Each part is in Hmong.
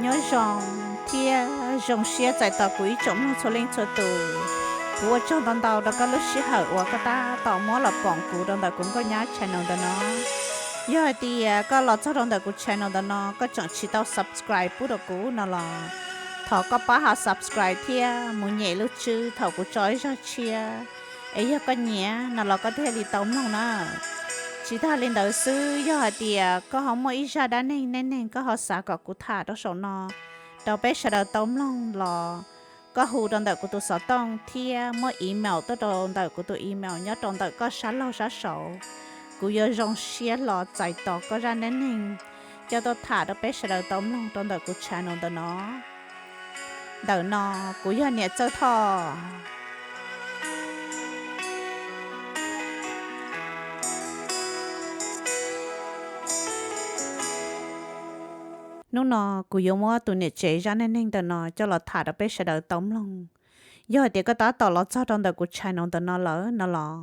Nyob zoo thiab zoo siab txais tos kuv ib tsoom mloog txhua leej txhua tus. Kuv ua tsaug ntau ntau rau koj lub sij hawm uas koj tab tom muab los pom kuv rau ntawm kuv Nkauj Nyab channel ntawm no. Yog hais tias koj los txog rau ntawm kuv channel ntawm no koj tseem tsis tau subscribe pub rau kuv no los thov koj pab ho subscribe thiab mus nyem lub tswb thaum kuv tso ib zaj tshiab. Es yog koj nyiam no los koj thiaj li tau mloog na. Tsis tag li ntawd xwb, yog hais tias koj ho muaj ib zaj dab neeg neej neeg koj ho xav kom kuv tham rau saum no rau peb sawv daws tau mloog los koj hu rau ntawm kuv tus xov tooj thiab muab email tuaj rau ntawm kuv tus email nyob rau ntawm koj sab laug sab saud. Kuv yuav zoo siab hlo txais tos koj zaj neej neeg coj tuaj tham rau peb sawv daws tau mloog rau ntawm kuv channel ntawm no. Ntawm no kuv yog Niam Txawj Thoj. Hnub no kuv yuav muab tus niam tsev zaj neej neeg ntawm no coj los tham rau peb sawv daws tau mloog. Yog hais tias koj tab tom los txog rau ntawm kuv channel ntawm no lawm no los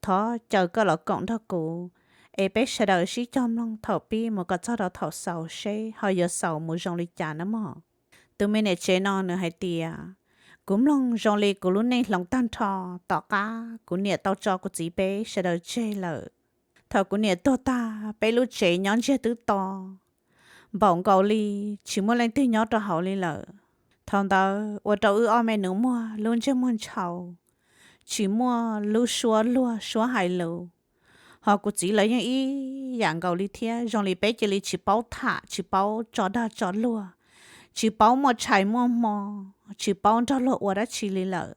thov caw koj los koom nrog kuv es peb sawv daws sib cog mloog thaum pib mus kom txog rau thaum xaus seb ho yuav xaus mus zoo li cas na mog. Tus me niam tsev no nws hais tias, kuv mloog zoo li kuv lub neej hloov tag nrho tom qab kuv niam tau tso kuv txiv peb sawv daws tseg lawm. Thaum kuv niam tuag tag peb lub tsev nyob ntsiag twb to npaum nkaus li tsis muaj leej twg nyob rau hauv li lawm. Thaum ntawd ua rau wb ob me nus muag lub ntsej muag ntshau, tsis muaj lub suab luag suab hais lus. Ho kuv txiv lawv yeej ib yam nkaus li thiab, zoo li peb cia li tsis paub tham, tsis paub tso dag tso luag, tsis paub muaj tshais muaj hmo, tsis paub nrog luag ua dab tsi li lawm.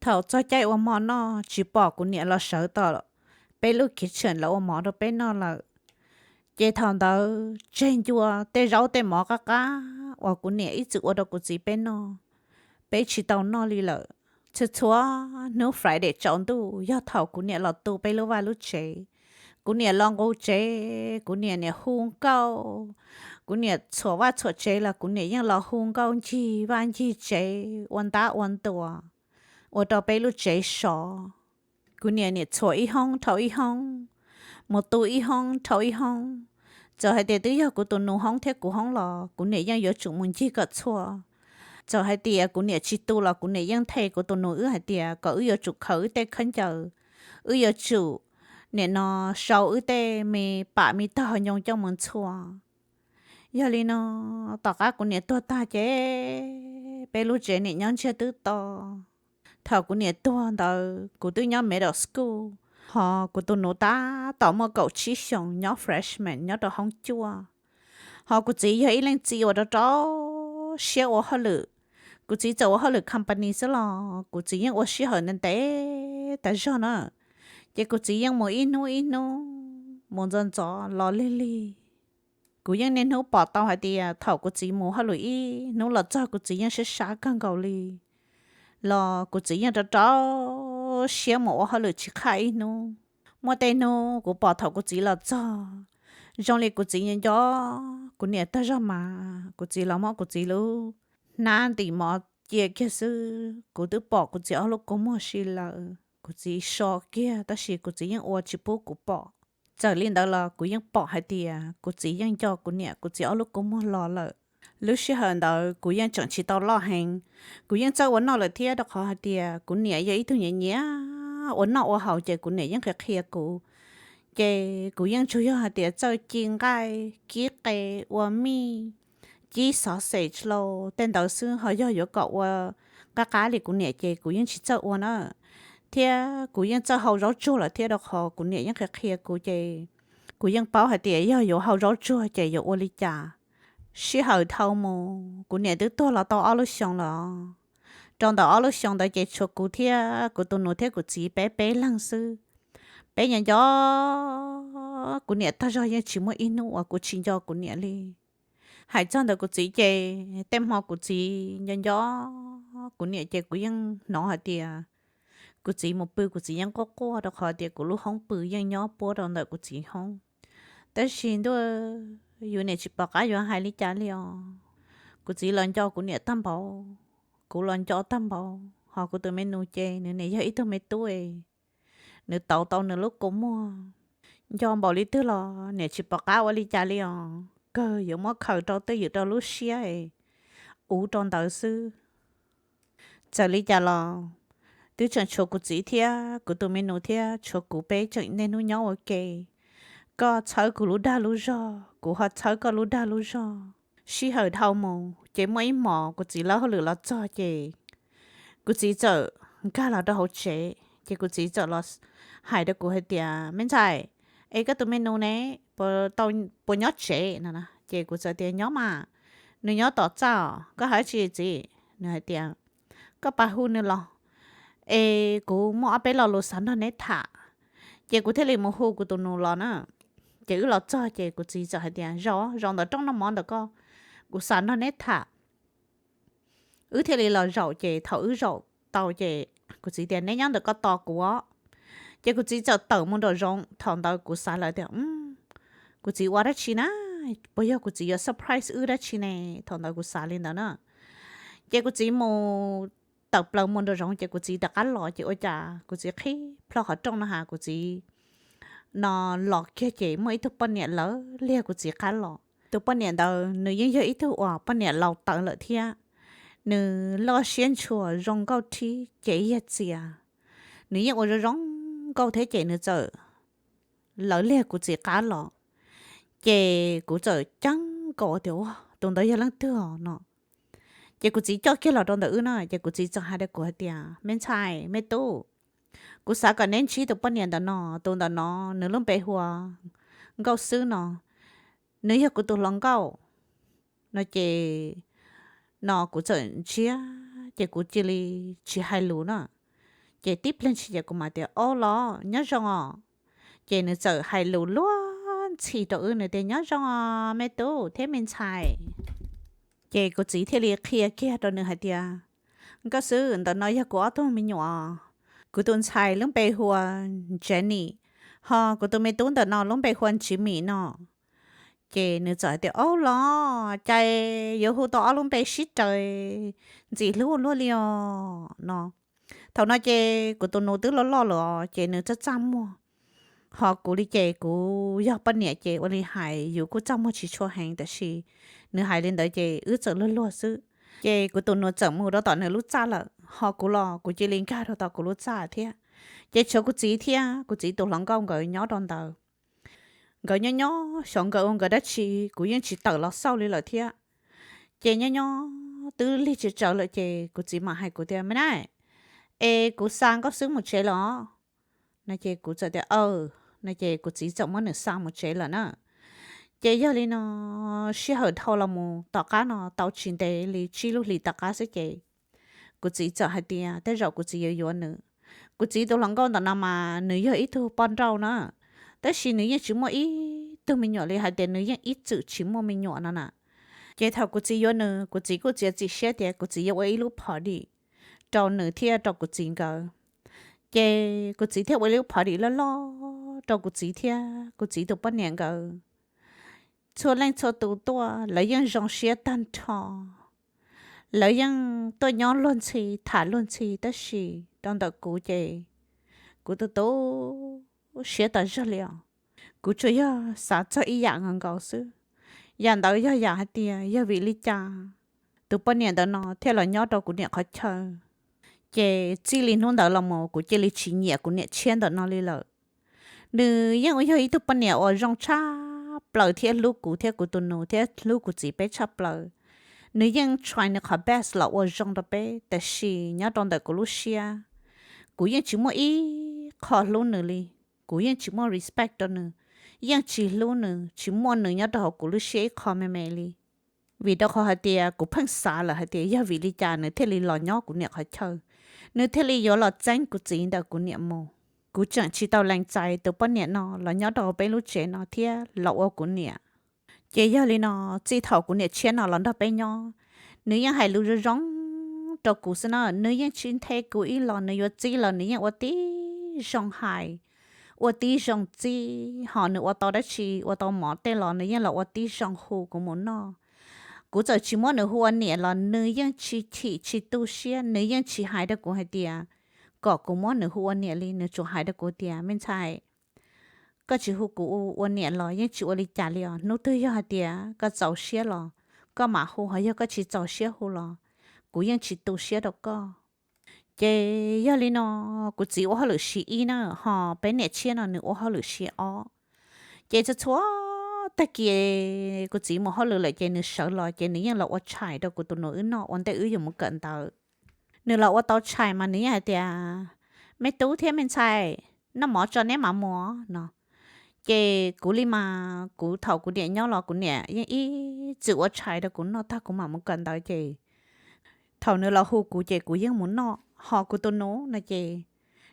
Thaum txog caij ua mov noj tsis pom kuv niam los sawv tom peb lub kitchen los ua mov rau peb noj lawm. Ces thaum ntawd tseg ncua tej zaub tej mov qab qab uas kuv niam ib txwm ua rau kuv txiv peb noj, peb tsis tau noj li lawm. Txhua txhua hnub Friday tsaus ntuj yog thaum kuv niam los tu peb lub vaj lub tsev. Kuv niam los nqus tsev, kuv niam niam hu nkauj, kuv niam txhuam vaj txhuam tsev los kuv niam yeej los hu nkauj ncig vaj ncig tsev ua ntab ua ntuas, ua rau peb lub tsev sov. Kuv niam niam txhuam ib hoob dhau ib hoob, mus tu ib hoob dhau ib hoob. Txawm hais tias twb yog kuv tus nus hoob thiab kuv hoob los kuv niam yeej yuav tsum mus ncig kom txhua. Txawm hais tias kuv niam tsis tu los kuv niam yeej nthe kuv tus nus wb hais tias kom wb yuav tsum khaws wb tej khaub ncaws, wb yuav tsum nim no sau wb tej me pam me tog nyoo coj mus ntxhua. Yog li no, tom qab kuv niam tuag tag ces peb lub tsev niam nyob ntsiag twb to. Thaum kuv niam tuag ntawd kuv twb nyob middle school, ho kuv tus nus tab tom muaj kaum tsib xyoos nyob freshman nyob rau hoob cuaj. Ho kuv txiv yog ib leej txiv uas rau rau siab ua hauj lwm. Kuv txiv txawm ua hauj lwm company xwb los kuv txiv yeej ua sij hawm ntev ntev tas zog na. Ces kuv txiv yeej mus ib hnub ib hnub, mus ntxov ntxov los lig lig. Kuv yeej niaj hnub pom tau hais tias thaum kuv txiv mus hauj lwm ib hnub los txog kuv txiv yeej sab sab kawg nkaus li. Los kuv txiv yeej rau rau siab mus ua hauj lwm tsis qhaj ib hnub. Muaj tej hnub kuv pom thaum kuv txiv los txog, zoo li kuv txiv nco nco kuv niam tag zog mas kuv txiv los muab kuv txiv lub hnab ntim mov cia kiag xwb, kuv twb pom kuv txiv ob lub kua muag si lawm. Kuv txiv so kiag tab sis kuv txiv yeej ua tsis pub kuv pom. Txawm li ntawd los kuv yeej pom hais tias kuv txiv yeej nco kuv niam kuv txiv ob lub kua muag los lawm. Lub sij hawm ntawd kuv yeej tseem tsis tau loj heev, kuv yeej txawj ua noj lawm thiab rau qhov hais tias kuv niam yog ib tug nyiam nyiam ua noj ua haus ces kuv niam yeej qhia qhia kuv. Ces kuv yeej tsuas yog hais tias txawj ci nqaij, kib qe, ua mij, kib sausage los tej ntawd xwb, ho yog yuav kom ua qab qab li kuv niam ces kuv yeej tsis txawj ua na. Thiab kuv yeej txawj hau zaub tsuag lawm thiab rau qhov kuv niam yeej qhia qhia kuv ces kuv yeej paub hais tias yog yuav hau zaub tsuag ces yuav ua li cas. Sij hawm dhau mus kuv niam twb tuag los tau ob lub xyoos lawm. Rau ntawm ob lub xyoos ntawd ces tshuav kuv thiab kuv tus nus thiab kuv txiv peb peb leeg xwb. Peb nco nco kuv niam tag zog yeej tsis muaj ib hnub uas kuv tsis nco kuv niam li. Hais txog ntawm kuv txiv ces tej hmo kuv txiv nco nco kuv niam ces kuv yeej hnov hais tias kuv txiv mus pw kuv txiv yeej quaj quaj rau qhov tias kuv lub hoob pw yeej nyob puab rau ntawm kuv txiv hoob. Tab sis ntuj, yus niam tsis pom qab yuav hais li cas li os. Kuv txiv los nco kuv niam tag npaum, kuv los nco tag npaum, ho kuv tus me nus ces nws niam yog ib tug me tub, nws tauv tau nws lub kua muag. Nco npaum li twg los niam tsis pom qab ua li cas li os. kawg yuav muab khaws rau twj ywm rau lub siab uv rau ntawd xwb. Txawm li cas los twb tseem tshuav kuv txiv thiab kuv tus me nus thiab tshuav kuv peb tseem niaj hnub nyob ua ke. Koj txhawb kuv lub dag lub zog, kuv ho txhawb koj lub dag lub zog. Sij hawm dhau mus ces muaj ib hmos kuv txiv lawv hauj lwm los txog ces kuv txiv txawm nkag los rau hauv tsev ces kuv txiv txawm los hais rau kuv hais tias, Me ntxhais, es koj tus me nus ne, puas nyob tsev no? Ces kuv txawm tias, Nyob mas, nws nyob tom txaj os, koj hais tsi txiv? Nws hais tias, Koj pab hu nws los, es kuv muaj ob peb lo lus xav nrog neb tham. Ces kuv thiaj li mus hu kuv tus nus los na. Ces wb los txog ces kuv txiv txawm hais tias, Zaum, zaum ntawm rooj noj mov ntawm koj, kuv xav nrog neb tham. Wb thiaj li los zaum ces thaum wb zaum tau ces kuv txiv tias, Neb nyob ntawm koj tos kuv os. Ces kuv txiv txawm tawm mus nraum zoov, thaum ntawd kuv xav lawm tias, Kuv txiv ua dab tsi na? Puas yog kuv txiv yuav surprise wb dab tsi ne? Thaum ntawd kuv xav li ntawd na. Ces kuv txiv mus tawm plaws mus nraum zoov ces kuv txiv rov qab los ces ua cas kuv txiv qhib plho qhov rooj no has, kuv txiv no los kiag ces muaj ib tug poj niam lawv liag kuv txiv qab los. Tus poj niam ntawd nws yeej yog ib tug uas poj niam laus tawv lawm thiab. Nws loj siab ntshua zoo nkauj thib ces yag txias. Nws yeej ua zoo zoo nkauj thiab ces nws txawm lawv liag kuv txiv qab los. Ces kuv txawm ceeb nkaus tias, Ua, tus ntawd yog leej twg os no? Ces kuv txiv coj kiag los rau ntawm wb na ces kuv txiv txawm hais rau kuv hais tias, Me ntxhais, me tub, kuv xav kom neb ntsib tus poj niam ntawm no. Tus ntawm no nws lub npe hu ua Nkauj Xwb no, nws yog kuv tus hluas nkauj no. Ces no kuv txawm ntsiab ces kuv cia li tsis hais lus na. Ces tib pliag ntshis ces kuv mam tias, Au los, nyob zoo os. Ces nws txawm hais lus luag ntxhi rau wb, nws tias, Nyob zoo os me tub thiab me ntxhais. Ces kuv txiv thiaj li qhia kiag rau nws hais tias, Nkauj Xwb, ntawm no yog kuv ob tug me nyuam. Kuv tus ntxhais lub npe hu ua Jenny, ho kuv tus me tub ntawm no lub npe hu ua Jimmy no. Ces nws txawm hais tias, Au los, cas yuav hu tau ob lub npe sib raws ntxim hlub ua luaj li os no. Thaum no ces kuv tus nus twb loj loj lawm ces nws txaj txaj muag. Ho kuv li ces kuv yog poj niam ces ua li hais yus kuj txaj muag tsis tshua heev, tab sis nws hais li ntawd ces wb txawm luag luag xwb. Ces kuv tus nus txawm mus rau tom nws lub txaj lawm, ho kuv los kuv cia li nkag rau tom kuv lub txaj thiab. Ces tshuav kuv txiv thiab kuv txiv tus hluas nkauj nkawd nyob rau ntawd. Nkawd nyob nyob xyov nkawd ua nkawd dab tsi, kuv yeej tsis tawm los xauj li lawm thiab. Ces nyob nyob twb lig tsis tsawv lawm ces kuv txiv mam hais kuv tias, Me na, es kuv xa Nkauj Xwb mus tsev los? No ces kuv txawm tias, Aw. No ces kuv txiv txawm muab nws xa mus tsev lawm na. Ces yog li no, sij hawm dhau los mus tom qab no tau tsis ntev li tsib lub hlis tom qab xwb ces kuv txiv txawm hais tias tej zaum kuv txiv yuav yuav nws. Kuv txiv tus hluas nkauj ntawm no mas nws yog ib tug poj nrauj na, tab sis nws yeej tsis muaj ib tug me nyuam li, hais tias nws yeej ib txwm tsis muaj me nyuam no na. Ces thaum kuv txiv yuav nws, kuv txiv kuj txiav txim siab tias kuv txiv yuav ua ib lub party rau nws thiab rau kuv txiv nkawd. Ces kuv txiv thiaj ua ib lub party loj loj rau kuv txiv thiab kuv txiv tus poj niam nkawd. Txhua leej txhua tus tuaj, lawv yeej zoo siab tag nrho. Lawv yeej tuaj nyob luag ntxhi, tham luag ntxhi, tab sis rau ntawm kuv ces kuv tu tu siab tas zog li os. Kuv tsuas yog xav txog ib yam nkaus nkaus xwb. Yam ntawd yog yam hais tias yog vim li cas tus poj niam ntawm no thiaj los nyob rau kuv niam qhov chaw. Ces txij li hnub ntawd los mus kuv cia li tsis nyiam kuv niam tshiab ntawm no li lawm. Nws yeej ua yog ib tug poj niam uas zoo tshaj plaws thiab hlub kuv thiab kuv tus nus thiab hlub kuv txiv peb tshaj plaws. Nws yeej try nws qhov best los ua zoo rau peb, tab sis nyob rau ntawm kuv lub siab, kuv yeej tsis muaj ib qho hlub nws li. Kuv yeej tsis muaj respect rau nws, yeej tsis hlub nws, tsis muaj nws nyob rau hauv kuv lub siab ib qho me me li. Vim rau qhov hais tias kuv pheej xav lawm hais tias yog vim li cas nws thiaj li los nyob kuv niam qhov chaw, nws thiaj li yuav los txeeb kuv txiv ntawm kuv niam mus. Kuv tseem tsis tau lees txais tus poj niam no los nyob rau peb lub tsev no thiab los ua kuv niam. Ces yog li no, txij thaum kuv niam tshiab no los nrog peb nyob, nws yeej hais lus zoo zoo rau kuv xwb na. Nws yeej tsis nthe kuv ib los, nws yuav txib los nws yeej ua tib zoo hais, ua tib zoo txib, ho nws ua tau dab tsi, ua tau mov tej los nws yeej los ua tib zoo hu kuv mus noj. Kuv txawm tsis muab nws hu ua niam los nws yeej tsis chim tsis tu siab, nws yeej tsis hais rau kuv hais tias kom kuv muab nws hu ua niam li, nws tsuas hais rau kuv tias, Me ntxhais, koj tsis hu kuv ua niam los yeej tsis ua li cas li os. Hnub twg yog hais tias koj txaus siab los koj mam hu, ho yog koj tsis txaus siab hu los kuv yeej tsis tu siab rau koj. Ces yog li no, kuv txiv ua hauj lwm shift ib na, ho peb niam tshiab no nws ua hauj lwm shift ob. Ces txhua txhua tag kis kuv txiv mus hauj lwm lawm ces nws sawv los ces nws yeej los ua tshais rau kuv tus nus wb noj ua ntej wb yuav mus kawm ntawv. Nws los ua tau tshais mas nws yeej hais tias, me tub thiab me ntxhais, noj mov tso neb mam mus no. Ces kuv li mas kuv thaum kuv niam nyob los kuv niam yeej ib txwm ua tshais rau kuv noj tag kuv mam mus kawm ntawv ces thaum nws los hu kuv ces kuv yeej mus noj, ho kuv tus nus no ces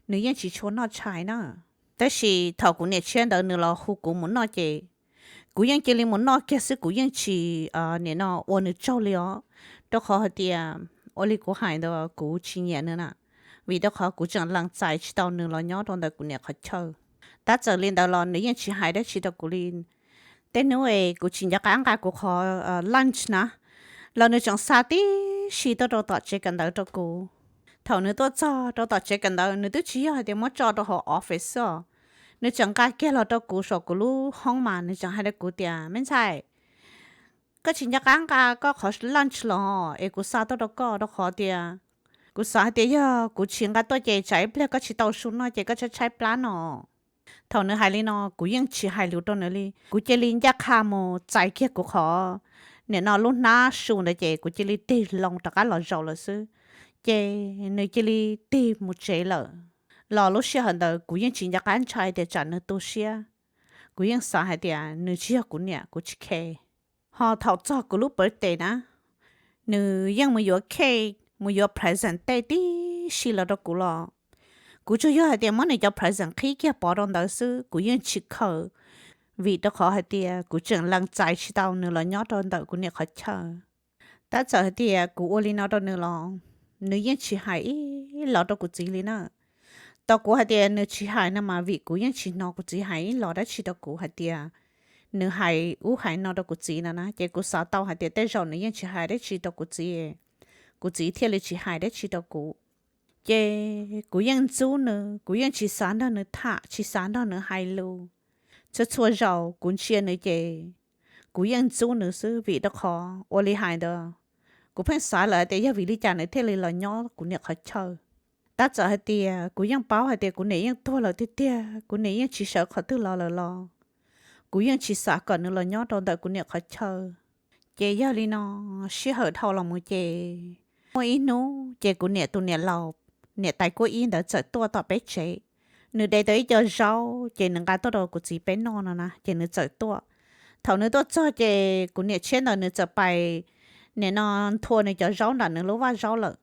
nws yeej tsis tshua noj tshais na. Tab sis thaum kuv niam tshiab ntawd nws los hu kuv mus noj ces kuv yeej cia li mus noj kiag xwb, kuv yeej tsis nim no ua nws tsaug li os. Rau qhov hais tias ua li kuv hais ntawd kuv tsis nyiam nws na, vim rau qhov kuv tseem lees txais tsis tau nws los nyob rau ntawm kuv niam qhov chaw. Tab txawm li ntawd los nws yeej tsis hais dab tsi rau kuv li. Tej hnub es kuv tsis nco qab nqa kuv qhov lunch na los nws tseem xa tib si tuaj rau tom tsev kawm ntawv rau kuv. Thaum nws tuaj txog rau tom tsev kawm ntawv nws twb tsis yog hais tias muab tso rau hauv office xwb os, nws tseem nqa kiag los rau kuv saum kuv lub hoob mas nws tseem hais rau kuv tias, me ntxhais, koj tsis nco qab nqa koj qhov lunch los es kuv xa tuaj rau koj rau qhov tias kuv xav hais tias yog kuv tsis nqa tuaj ces tsam ib pliag koj tsis tau su noj ces koj tshaib tshaib plab no. Thaum nws hais li no kuv yeej tsis hais lus rau nws li, kuv cia li ncaj qha mus txais kiag kuv qhov nim no lub hnab su ntawd ces kuv cia li tig loo rov qab los zaum lawm xwb. Ces nws cia li tig mus tsev lawm. Los lub sij hawm ntawd kuv yeej tsis nco qab ntshai tias tsam nws tu siab, kuv yeej xav hais tias nws tsis yog kuv niam kuv tsis care. Ho thaum txog kuv lub birthday na, nws yeej mus yuav cake, mus yuav present tej tib si los rau kuv los kuv tsuas yog hais tias muab nws cov present qhib kiag pov rau ntawd xwb, kuv yeej tsis khaws, vim rau qhov hais tias kuv tseem lees txais tsis tau nws los nyob rau ntawm kuv niam qhov chaw. Tab txawm hais tias kuv ua li no rau nws los nws yeej tsis hais ib los rau kuv txiv li na. Tau kuv hais tias nws tsis hais no mas vim kuv yeej tsis hnov kuv txiv hais ib los dab tsi rau kuv hais tias nws hais ub hais no rau kuv txiv no na, ces kuv xav tau hais tias tej zaum nws yeej tsis hais dab tsi rau kuv txiv, kuv txiv thiaj li tsis hais dab tsi rau kuv. Ces kuv yeej ntxub nws, kuv yeej tsis xav nrog nws tham, tsis xav nrog nws hais lus. Txhua txhua zaus kuv ntsia nws ces kuv yeej ntxub nws xwb, vim rau qhov ua li hais ntawd kuv pheej xav lawm hais tias yog vim li cas nws thiaj li los nyob kuv niam qhov chaw. Tab txawm hais tias kuv yeej paub hais tias kuv niam yeej tuag lawm tiag tiag, kuv niam yeej tsis sawv qhov twg los lawm los kuv yeej tsis xav kom nws los nyob rau ntawm kuv niam qhov chaw. Ces yog li no, sij hawm dhau los mus ces muaj ib hnub ces kuv niam tus niam laus, niam tais kuj ib ntawd txawm tuaj tom peb tsev. Nws de tau ib co zaub ces nws nqa tuaj rau kuv txiv peb noj no na, ces nws txawm tuaj. Thaum nws tuaj txog ces kuv niam tshiab ntawd nws txawm pais nim no nthua nws cov zaub nram nws lub vaj zaub lawm.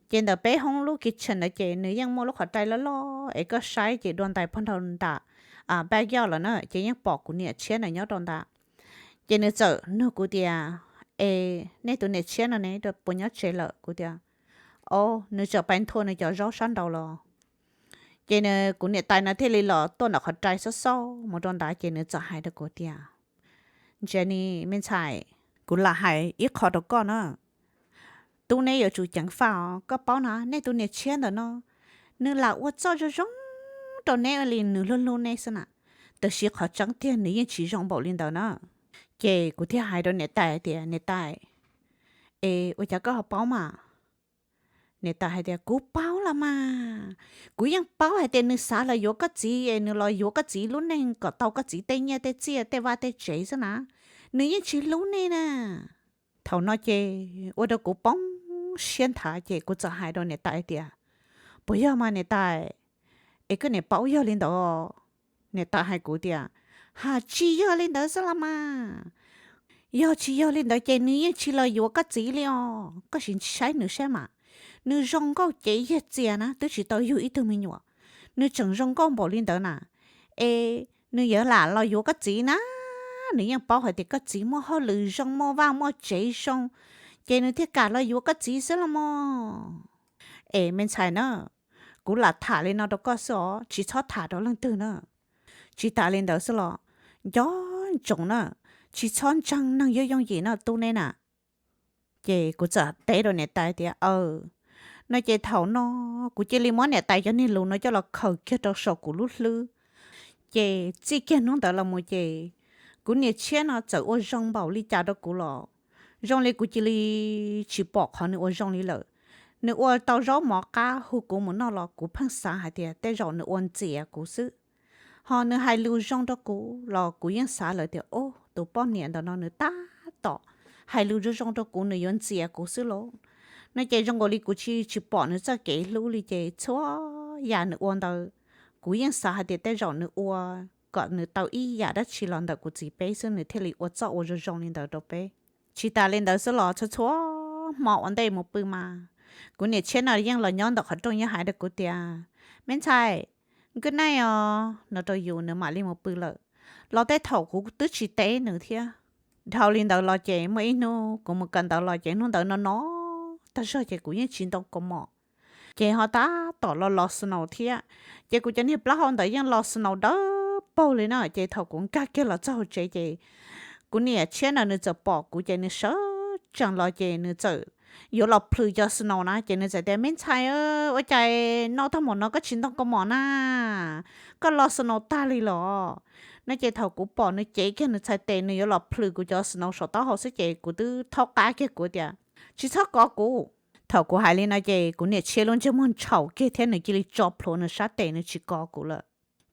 Ces ntawm peb hoob lub kitchen ntawd ces nws yeej muaj lub qhov rai loj loj es koj saib ces dua ntais pog nrau nram backyard lawm na, ces yeej pom kuv niam tshiab ntawd nyob rau ntawd. Ces nws txawm nug kuv tias, es nej tus niam tshiab no ne puas nyob tsev lawm? Kuv tias, o, nws txawm pais nthua nws cov zaub sab nraud los. Ces kuv niam tais no thiaj li los tuaj nram qhov rai xauj xauj mus rau ntawd ces nws txawm hais rau kuv tias, Jenny me ntxhais, kuv lam hais ib qho rau koj na. Tub neb yuav tsum ceev faj os, koj paub na nej tus niam tshiab ntawm no, nws lam ua txuj zoo zoo rau neb li nws hlub hlub neb xwb na, tab sis qhov tseeb tiag nws yeej tsis zoo npaum li ntawd na. Ces kuv thiaj hais rau niam tais tias, niam tais, es ua cas koj ho paub mas? Niam tais hais tias, kuv paub los mas, kuv yeej paub hais tias nws xav los yuav koj txiv es nws los yuav koj txiv lub neej kom tau koj txiv tej nyiaj tej txiaj tej vaj tej tsev xwb na, nws yeej tsis hlub nej na. Thaum no ces ua rau kuv poob siab nthav ces kuv txawm hais rau niam tais tias, puas yog mas niam tais? Es koj niam paub yog li ntawd? Niam tais hais kuv tias, ha, tsis yog li ntawd xwb los mas. Yog tsis yog li ntawd ces nws yeej tsis los yuav koj txiv li os, koj sim saib nws saib mas, nws zoo nkauj cev yag txias na twb tsis tau yug ib tug me nyuam, nws tseem zoo nkauj npaum li ntawd na. Es nws yuav lam los yuav koj txiv na, nws yeej paub hais tias koj txiv muaj hauj lwm zoo muaj vaj muaj tsev zoo, ces nws thiaj kam los yuav koj txiv xwb los mas. Es me ntxhais na, kuv lam tham li no rau koj xwb os, tsis txhob tham rau leej twg na. Tsis tas li ntawd xwb los, nco ntsoov na, tsis txhob ntseeg neeg yooj yooj yim no tub neb na. Ces kuv txawm teb rau niam tais tias, aw, no ces thaum no kuv cia li muab niam tais cov niag lus no coj los khaws kiag rau saum kuv lub hlwb. Ces txij kiag hnub ntawd los mus ces kuv niam tshiab no txawm ua zoo npaum li cas rau kuv los zoo li kuv cia li tsis pom qhov nws ua zoo li lawm. Nws ua tau zaub mov qab hu kuv mus noj los kuv pheej xav hais tias tej zaum nws ua ntxias kuv xwb. Ho nws hais lus zoo rau kuv los kuv yeej xav lawm tias, o, tus poj niam ntawm no nws tab tom hais lus zoo zoo rau kuv, nws yuav ntxias kuv xwb lauj. No ces zoo nkaus li kuv tsis tsis pom nws txoj kev hlub li ces txhua yam nws ua ntawd kuv yeej xav hais tias tej zaum nws ua kom nws tau ib yam dab tsi los ntawm kuv txiv peb xwb nws thiaj li ua txoj ua zoo zoo li ntawd rau peb. Tsis tas li ntawd xwb los txhua txhua hmo ua ntej mus pw mas kuv niam tshiab no yeej los nyob ntawm qhov rooj yeej hais rau kuv tias, me ntxhais, good night os, no rau yus nws mam li mus pw lawm. Los tej thaum kuv twb tsis teb nws thiab. Dhau li ntawd los ces muaj ib hnub kuv mus kawm ntawv los ces hnub ntawd no no tag zog ces kuv yeej tsis ntoo kaus mom. Ces ho tab tom los los snow thiab, ces kuv cov niag plaub hau ntawd yeej los snow dawb paug li na. Ces thaum kuv nkag kiag los txog hauv tsev ces kuv niam tshiab na nws txawm pom kuv ces nws sawv tsees los ces nws txawm yuav los plhws cov snow na ces nws txawm tias, me ntxhais, ua cas noj tag mom no koj tsis ntoo kaus mom na? Koj los snow tag li los? No ces thaum kuv pom nws cev kiag nws txhais tes nws yuav los plhws kuv cov snow saum taub hau xwb ces kuv twb thaub qab kiag kuv tias, tsis txhob kov kuv. Thaum kuv hais li no ces kuv niam tshiab lub ntsej muag ntshaum kiag thiab nws cia li tso plhuav nws sab tes nws tsis kov kuv lawm.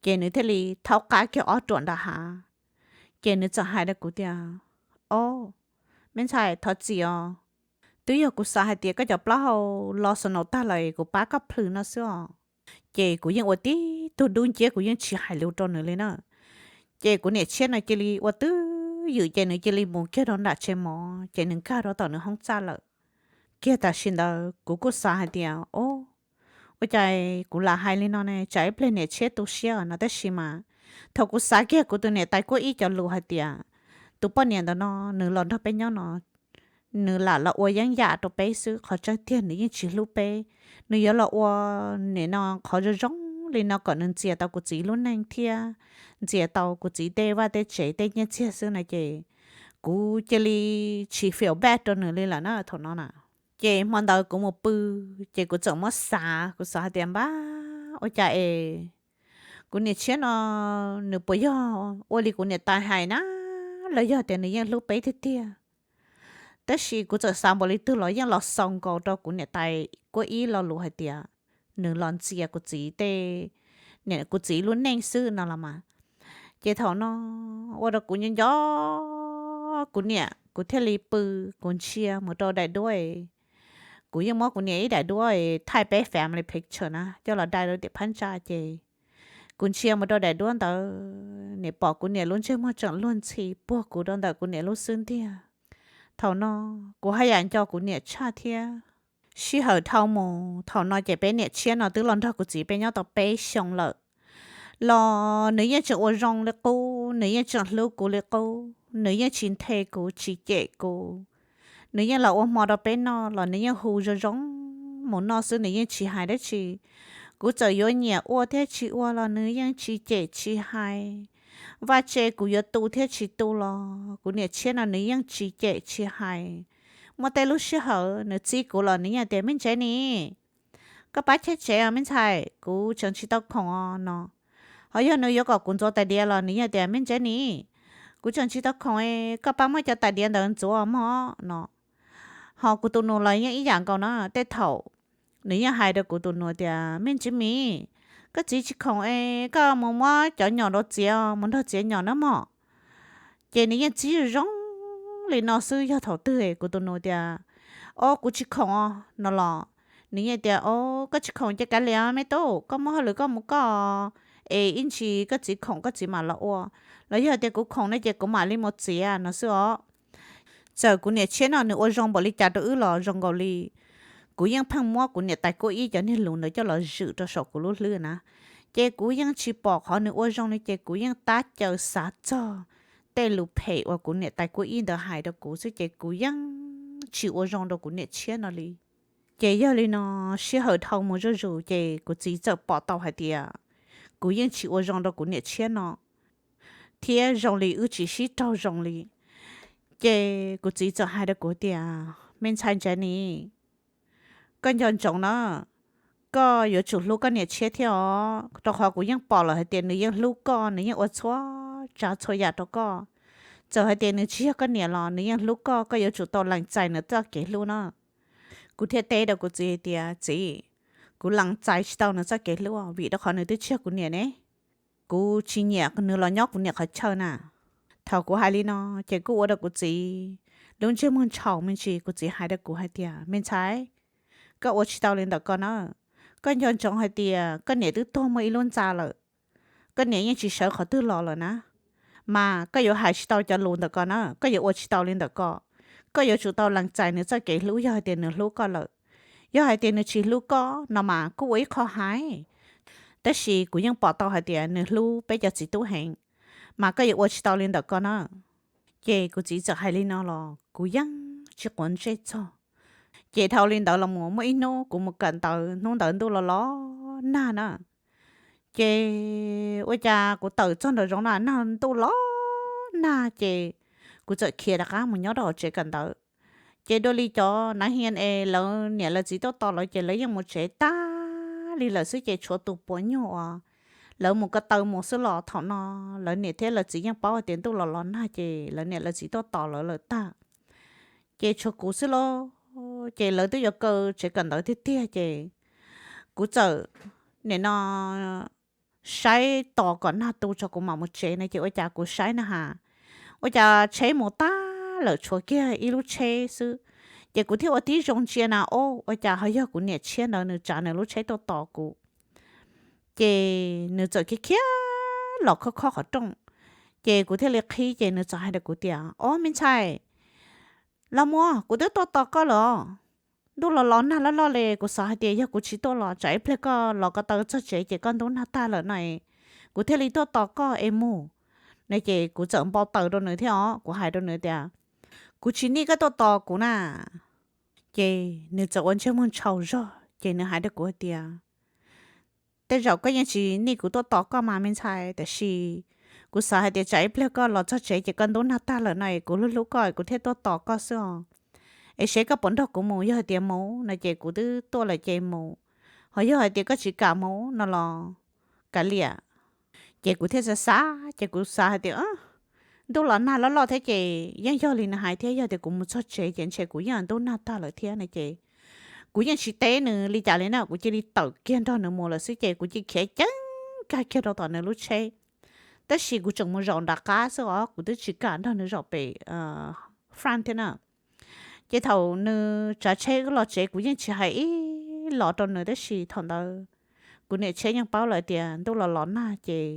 Ces nws thiaj li thaub qab kiag ob ruam nram hav. Ces nws txawm hais rau kuv tias, o, me ntxhais thov txim os, twb yog kuv xav hais tias koj cov plaub hau los snow tag lawm kuv pab koj plhws no xwb os. Ces kuv yeej ua tib tug dub nciab kuv yeej tsis hais lus rau nws li na. Ces kuv niam tshiab no cia li ua twj ywm ces nws cia li mus kiag rau nram tsev mov ces nws nkag rau tom nws hoob txaj lawm. Kiag tam sim ntawd kuv kuj xav hais tias, o, ua cas kuv lam hais li no ne, tsam ib pliag niam tshiab tu siab no, tab sis mas thaum kuv xav kiag kuv tus niam tais kuab ib cov lus hais tias, tus poj niam ntawm no nws los nrog peb nyob no nws lam los ua yeeb yam rau peb xwb, qhov tseeb tiag nws yeej tsis hlub peb. Nws yuav los ua nim no qhov zoo zoo li no kom nws ntxias tau kuv txiv lub neej thiab ntxias tau kuv txiv tej vaj tej tsev tej nyiaj txiag xwb no ces kuv cia li tsis feel bad rau nws li lawm na thaum no na. Ces hmo ntawd kuv mus pw, ces kuv txawm muab xav, kuv xav hais tias npab ua cas es kuv niam tshiab no nws puas yog ua li kuv niam tais hais na, los yog tias nws yeej hlub peb tiag tiag. Tab sis kuv txawm xav npaum li twg los yeej los xaus nkaus rau kuv niam tais kuab ib lo lus hais tias nws los ntxias kuv txiv tej, kuv txiv lub neej xwb no los mas. Ces thaum no ua rau kuv nco nco kuv niam, kuv thiaj li pw, kuv ntsia mus rau daim duab, kuv yeej muab kuv niam ib daim duab thaij peb family picture na coj los dai rau tim phab ntsa ces kuv ntsia mus rau daim duab ntawd nim pom kuv niam lub ntsej muag tseem luag ntxhi puag kuv rau ntawm kuv niam lub xub ntiag. Thaum no kuv haj yam nco kuv niam tshaj thiab. Sij hawm dhau mus thaum no ces peb niam tshiab no twb los nrog kuv txiv peb nyob tau peb xyoo lawm los nws yeej tseem ua zoo li qub, nws yeej tseem hlub kuv li qub, nws yeej tsis nthe kuv tsis cem kuv. Nws yeej los ua hmo rau peb noj los nws yeej hu zoo zoo mus noj xwb, nws yeej tsis hais dab tsi. Kuv txawm yuav nyiam ua thiab tsis ua los nws yeej tsis cem tsis hais. Vaj tse kuv yuav tu thiab tsis tu los kuv niam tshiab no nws yeej tsis cem tsis hais. Muaj tej lub sij hawm nws txib kuv los nws yeej tias me ntsev ni, koj pab cheb tsev os me ntxhais, kuv tseem tsis tau khoom os no. Ho yog nws yuav kom kuv ntxuav tais diav los nws yeej tias me ntsev ni, kuv tseem tsis tau khoom, koj pab muab cov tais diav ntawd ntxuav mog no. Ho kuv tus nus los yeej ib yam nkaus na, tej thaum nws yeej hais rau kuv tus nus tias me ntsev mi, koj txiv tsis khoom es koj mus muab cov nyom rau txiav, mus nrog txiav nyom na mog. Ces nws yeej txib zoo zoo li no xwb, yog thaum twg kuv tus nus tias o kuv tsis khoom os no los nws yeej tias o koj tsis khoom ces kav liam me tub, koj muaj hauj lwm koj mus koj, es ib ntsis koj txiv khoom koj txiv mam los ua, los yog tias kuv khoom no ces kuv mam li mus txiav no xwb os. Txawm kuv niam tshiab no nws ua zoo npaum li cas rau wb los zoo nkaus li kuv yeej pheej muab kuv niam tais kuab ib cov niag lus ntawd coj los zwm rau saum kuv lub hlwb na. Ces kuv yeej tsis pom qhov nws ua zoo li ces kuv yeej tab caw xav txog tej lus phem uas kuv niam tais kuab ib ntawd hais rau kuv xwb ces kuv yeej tsis ua zoo rau kuv niam tshiab no li. Ces yog li no sij hawm dhau mus zuj zus ces kuv txiv txawm pom tau hais tias kuv yeej tsis ua zoo rau kuv niam tshiab no thiab zoo li wb tsis sib raug zoo li. Ces kuv txiv txawm hais rau kuv tias me ntxhais Jenny, koj nco ntsoov na, koj yuav tsum hlub koj niam tshiab thiab os, rau qhov kuv yeej pom lawm hais tias nws yeej hlub koj, nws yeej ua txhua tsav txhua yam rau koj. Txawm hais tias nws tsis yog koj niam los nws yeej hlub koj, koj yuav tsum tau lees txais nws txoj kev hlub no. Kuv thiaj teb rau kuv txiv hais tias, Txiv, kuv lees txais tsis tau nws txoj kev hlub vim rau qhov nws twb tsis yog kuv niam ne. Kuv tsis nyiam nws los nyob kuv niam qhov chaw na. Thaum kuv hais li no, ces kuj ua rau kuv txiv lub ntsej muag ntshaus me ntsis. Kuv txiv hais rau kuv hais tias, Me ntxhais, koj ua tsis tau li ntawm ko na. Koj nco ntsoov hais tias koj niam twb tuag muaj ib lub ntxa lawm, koj niam yeej tsis sawv qhov twg los lawm na. Mas koj yuav hais tsis tau cov lus ntawm ko na, koj yuav ua tsis tau li ntawm ko. Koj yuav tsum tau lees txais nws txoj kev hlub yog hais tias nws hlub koj lawm. Yog hais tias nws tsis hlub koj no mas kuj ua ib qho hais, tab sis kuv yeej pom tau hais tias nws hlub peb cov txiv tub heev, mas koj yuav ua tsis tau li ntawm ko na. Ces kuv txiv txawm hais li no los kuv yeej tsis quav ntsej txog. Ces dhau li ntawd los mus muaj ib hnub kuv mus kawm ntawv, hnub ntawd ntuj los los nag na. Ces ua cas kuv tawm txog nraum zoov na, nag ntuj los nag, ces kuv txawm khiav rov qab mus nyob rau hauv tsev kawm ntawv. Ces dua li cov nav hia es lawv niam lawv txiv tuaj tos lawv ces lawv yeej mus tsev tag li lawm xwb, ces tshuav tus puav nyuag uas lawv mus ko taw mus xwb los thaum no lawv niam thiab lawv txiv yeej paub hais tias ntuj los los nag ces lawv niam lawv txiv tuaj tos lawv lawm tag. Ces tshuav kuv xwb lauj, ces lawv twb yuav kaw tsev kawm ntawv tiag tiag ces kuv txawm nim no saib tos kom nag tu tso kuv mam mus tsev no ces ua cas kuv saib na has, ua cas tsheb mus tag lawm tshuav kiag ib lub tsheb xwb. Ces kuv thiaj ua tib zoo ntsia na, o, ua cas ho yog kuv niam tshiab ntawd nws tsav nws lub tsheb tuaj tos kuv. Ces nws txawm khiav khiav los khob khob qhov rooj, ces kuv thiaj li qhib ces nws txawm hais rau kuv tias, O me ntxhais, los mus, kuv twb tuaj tos koj lawm. Ntuj los los nag loj loj li, kuv xav hais tias yog kuv tsis tuaj los tsam ib pliag koj los ko taw txog tsev ces koj ntub nag tag lawm no es kuv thiaj li tuaj tos koj es mus. No ces kuv txawm npau taws rau nws thiab os, kuv hais rau nws tias, Kuv tsis nij koj tuaj tos kuv na. Ces nws txawm ua ntsej muag ntshaus zog ces nws hais rau kuv hais tias, Tej zaum koj yeej tsis nij kuv tuaj tos koj mas me ntxhais, tab sis kuv xav hais tias tsam ib pliag koj los txog tsev ces koj ntub nag tag lawm no es kuv hlub hlub koj es kuv thiaj tuaj tos koj xwb os. Es seb koj puas nrog kuv mus, yog hais tias mus no ces kuv twb tuaj lawm ces mus, ho yog hais tias koj tsis kam mus no los kav liam. Ces kuv thiaj xav xav ces kuv xav hais tias, Ntuj los nag loj loj thiab ces yeej yog li nws hais thiab, yog tias kuv mus txog tsev ces ntshe kuv yeej ntub nag tag lawm thiab no ces kuv yeej tsis teb nws li cas li na, kuv cia li tawm kiag nrog nws mus lawm xwb ces kuv cia li khiav ceev kag kiag rau tom nws lub tsheb. Tab sis kuv tseem mus zaum nram qab xwb os, kuv twb tsis kam nrog nws zaum pem front thiab na. Ces thaum nws tsav tsheb wb los tsev kuv yeej tsis hais ib los rau nws, tab sis thaum ntawd kuv niam tshiab yeej paub lawm tias ntuj los los nag ces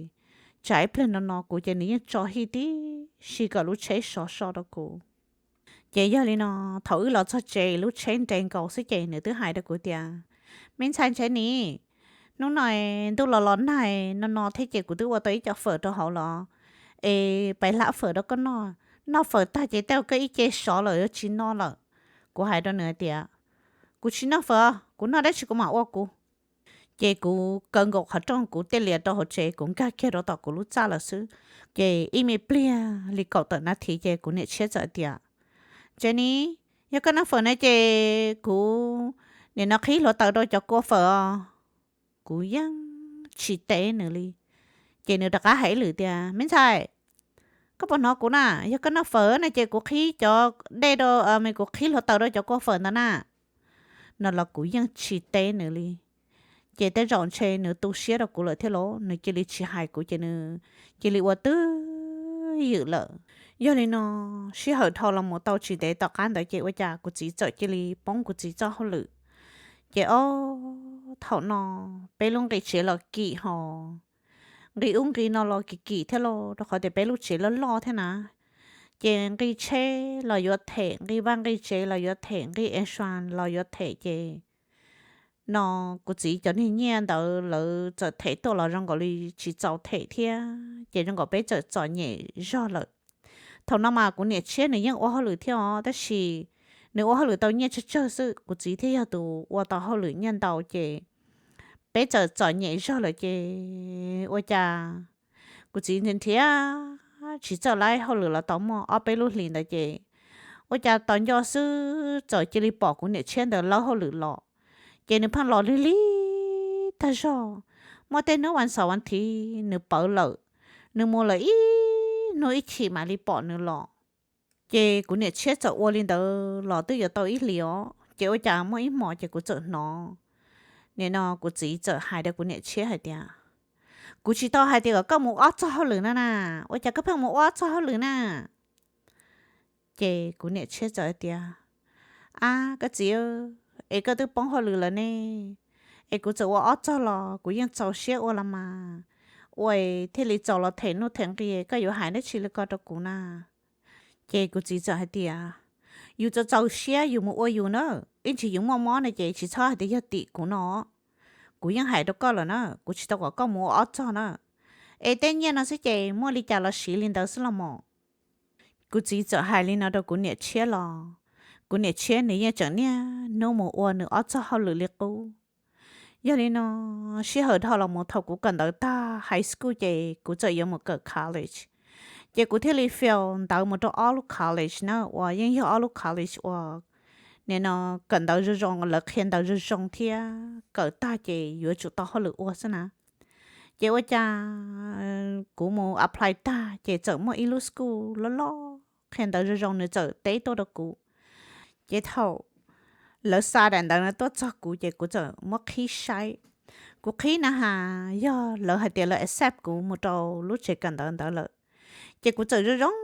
tsam ib pliag no no kuv ces nws yeej tso hij tib si kom lub tsheb sov so rau kuv. Ces yog li no, thaum wb los txog tsev lub tsheb nres nkaus xwb ces nws twb hais rau kuv tias, Me ntxhais Ntshai Nis, hnub no ntuj los los nag no no thiab ces kuv twb ua tau ib co fawm rau hauv los, es pais hlab fawm rau koj noj. Noj fawm tag ces tej zaum koj ib ce sov lawm yuav tsis noj lawm. Kuv hais rau nws hais tias, Kuv tsis noj fawm, kuv noj dab tsi kuv mam ua kuv. Ces kuv kaw nkaus qhov rooj kuv thiaj li rau hauv tsev, kuv nkag kiag rau tom kuv lub txaj lawm xwb. Ces ib me pliag li kaum tawm nas this ces kuv niam tshiab txawm tias, Ntshai Nis, yog koj noj fawm na ces kuv nim no qhib hluav taws rau cov kua fawm os. Kuv yeej tsis teb nws li. Ces nws rov qab hais ib lwm tias, Me ntxhais, koj puas hnov kuv na? Yog koj noj fawm na ces kuv qhib cov dej rau, kuv qhib hluav taws rau cov kua fawm ntawd na. No los kuv yeej tsis teb nws li. Ces tej zaum ntshe nws tu siab rau kuv lawm thiab los nws cia li tsis hais kuv ces nws cia li ua twj ywm lawm. Yog li no, sij hawm dhau los mus tau tsis ntev tom qab ntawd ces ua cas kuv txiv txawm cia li poob kuv txiv txoj hauj lwm. Ces ob thaum no peb lub nqi tsev los kim ho nqi ub nqi no los kim kim thiab los rau qhov tias peb lub tsev loj loj thiab na. Ces nqi tsheb los yuav them, nqi vaj nqi tsev los yuav them, nqi insurance los yuav them ces no kuv txiv cov niag nyiaj ntawd lawv txawm them tuaj los zoo nkaus li tsis txaus them thiab ces zoo nkaus peb txawm txom nyem zog lawm. Thaum no mas kuv niam tshiab nws yeej ua hauj lwm thiab os, tab sis nws ua hauj lwm tau nyiaj tsawg tsawg xwb, kuv txiv thiaj yog tus ua tau hauj lwm nyiaj ntau ces peb txawm txom nyem zog lawm ces ua cas kuv txiv nrhiav nrhiav tsis txawj laib hauj lwm los tau muaj ob peb lub hlis ntawd ces ua cas tos nco xwb txawm cia li pom kuv niam tshiab ntawd lawb hauj lwm los. Ces nws pheej los lig lig tag zog. Muaj tej hnub vas xaum vas thiv nws pawv lawm, nws mus lawm ib hnub ib chim mam li pom nws los. Ces kuv niam tshiab txawm ua li ntawd los twb yuav tau ib hlis os, ces ua cas muaj ib hmos ces kuv txawm hnov, nim no kuv txiv txawm hais rau kuv niam tshiab hais tias, kuv tsis tau hais tias kom koj mus ob txog hauj lwm na na, ua cas koj pheej mus ua ob txog hauj lwm na? Ces kuv niam tshiab txawm hais tias, ab koj txiv, es koj twb poob hauj lwm lawm ne, es kuv txawm ua ob txog los kuv yeej txaus siab ua los mas, ua thiaj li txaus los them nuj them nqi, koj yuav hais dab tsi li ko rau kuv na? Ces kuv txiv txawm hais tias, yus txaus txaus siab yus mus ua yus na, ib ntsis yus muaj mob no ces tsis txhob hais tias yog tim kuv no. Kuv yeej hais rau koj lawm na, kuv tsis tau kom koj mus ua ob txog na. Es tej nyiaj no xwb ces muaj li cas los siv li ntawd xwb los mas. Kuv txiv txawm hais li no rau kuv niam tshiab los, kuv niam tshiab nws yeej tseem niaj hnub mus ua nws ob txog hauj lwm li qub. Yog li no, sij hawm dhau los mus thaum kuv kawm ntawv tag high school ces kuv txawm yuav mus kawm college. Ces kuv thiaj li fail ntawv mus rau ob lub college na, uas yeej yog ob lub college uas nim no kawm ntawv zoo zoo, lawv qhia ntawv zoo zoo thiab kawm tag ces yuav tsum tau hauj lwm ua xwb na. Ces ua cas kuv mus apply tag ces txawm muaj ib lub school loj loj qhia ntawv zoo zoo nws txawm teb tuaj rau kuv. Ces thaum lawv xa daim ntawv no tuaj txog kuv ces kuv txawm muab qhib saib. Kuv qhib na has yog lawv hais tias lawv accept kuv mus rau lub tsev kawm ntawv ntawd lawm. Ces kuv txawm zoo zoo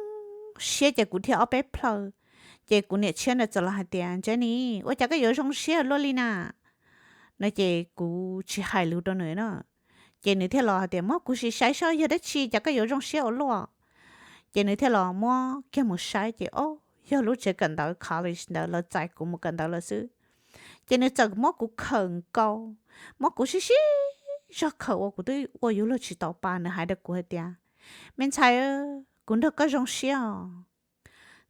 siab ces kuv dhia ob peb plhaw. Ces kuv niam tshiab ntawd txawm los hais tias, Jenny, ua cas koj yuav zoo siab luaj li na? No ces kuv tsis hais lus rau nws na. Ces nws thiaj los hais tias, muab kuv sim saib seb yog dab tsi cas koj yuav zoo siab ua luaj. Ces nws thiaj los muab kiag mus saib ces o, yog lub tsev kawm ntawv college ntawd lawv txais kuv mus kawm ntawv lawm xwb. Ces nws txawm muab kuv khawm nkaus, muab kuv sib sib zog khawm uas kuv twb ua yuav luag tsis tau pa. Nws hais rau kuv hais tias, me ntxhais, kuv nrog koj zoo siab os.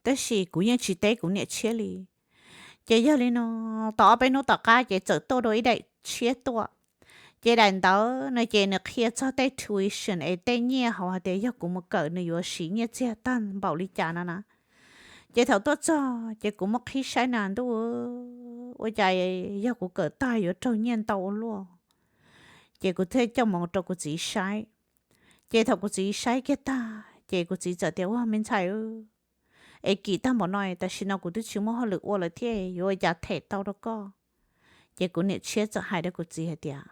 Tab sis kuv yeej tsis teb kuv niam tshiab li. Ces yog li no, tau ob peb hnub tom qab ces txawm tuaj dua ib daim tshiab tuaj. Ces daim ntawd no ces nws qhia txog tej tuition es tej nyiaj hauv hais tias yog kuv mus kawm nws yuav siv nyiaj txiag tag npaum li cas no na. Ces thaum tuaj txog ces kuv muab qhib saib na ntuj, ua cas yog kuv kawm tag yuav raug nyiaj ntau ua luaj. Ces kuv thiaj coj mus rau kuv txiv saib. Ces thaum kuv txiv saib kiag tag ces kuv txiv txawm tias, ua me ntxhais, es kim tag npaum no tam sim no kuv twb tsis muaj hauj lwm ua lawm thiab yuav ua cas them tau rau koj? Ces kuv niam tshiab txawm hais rau kuv txiv hais tias,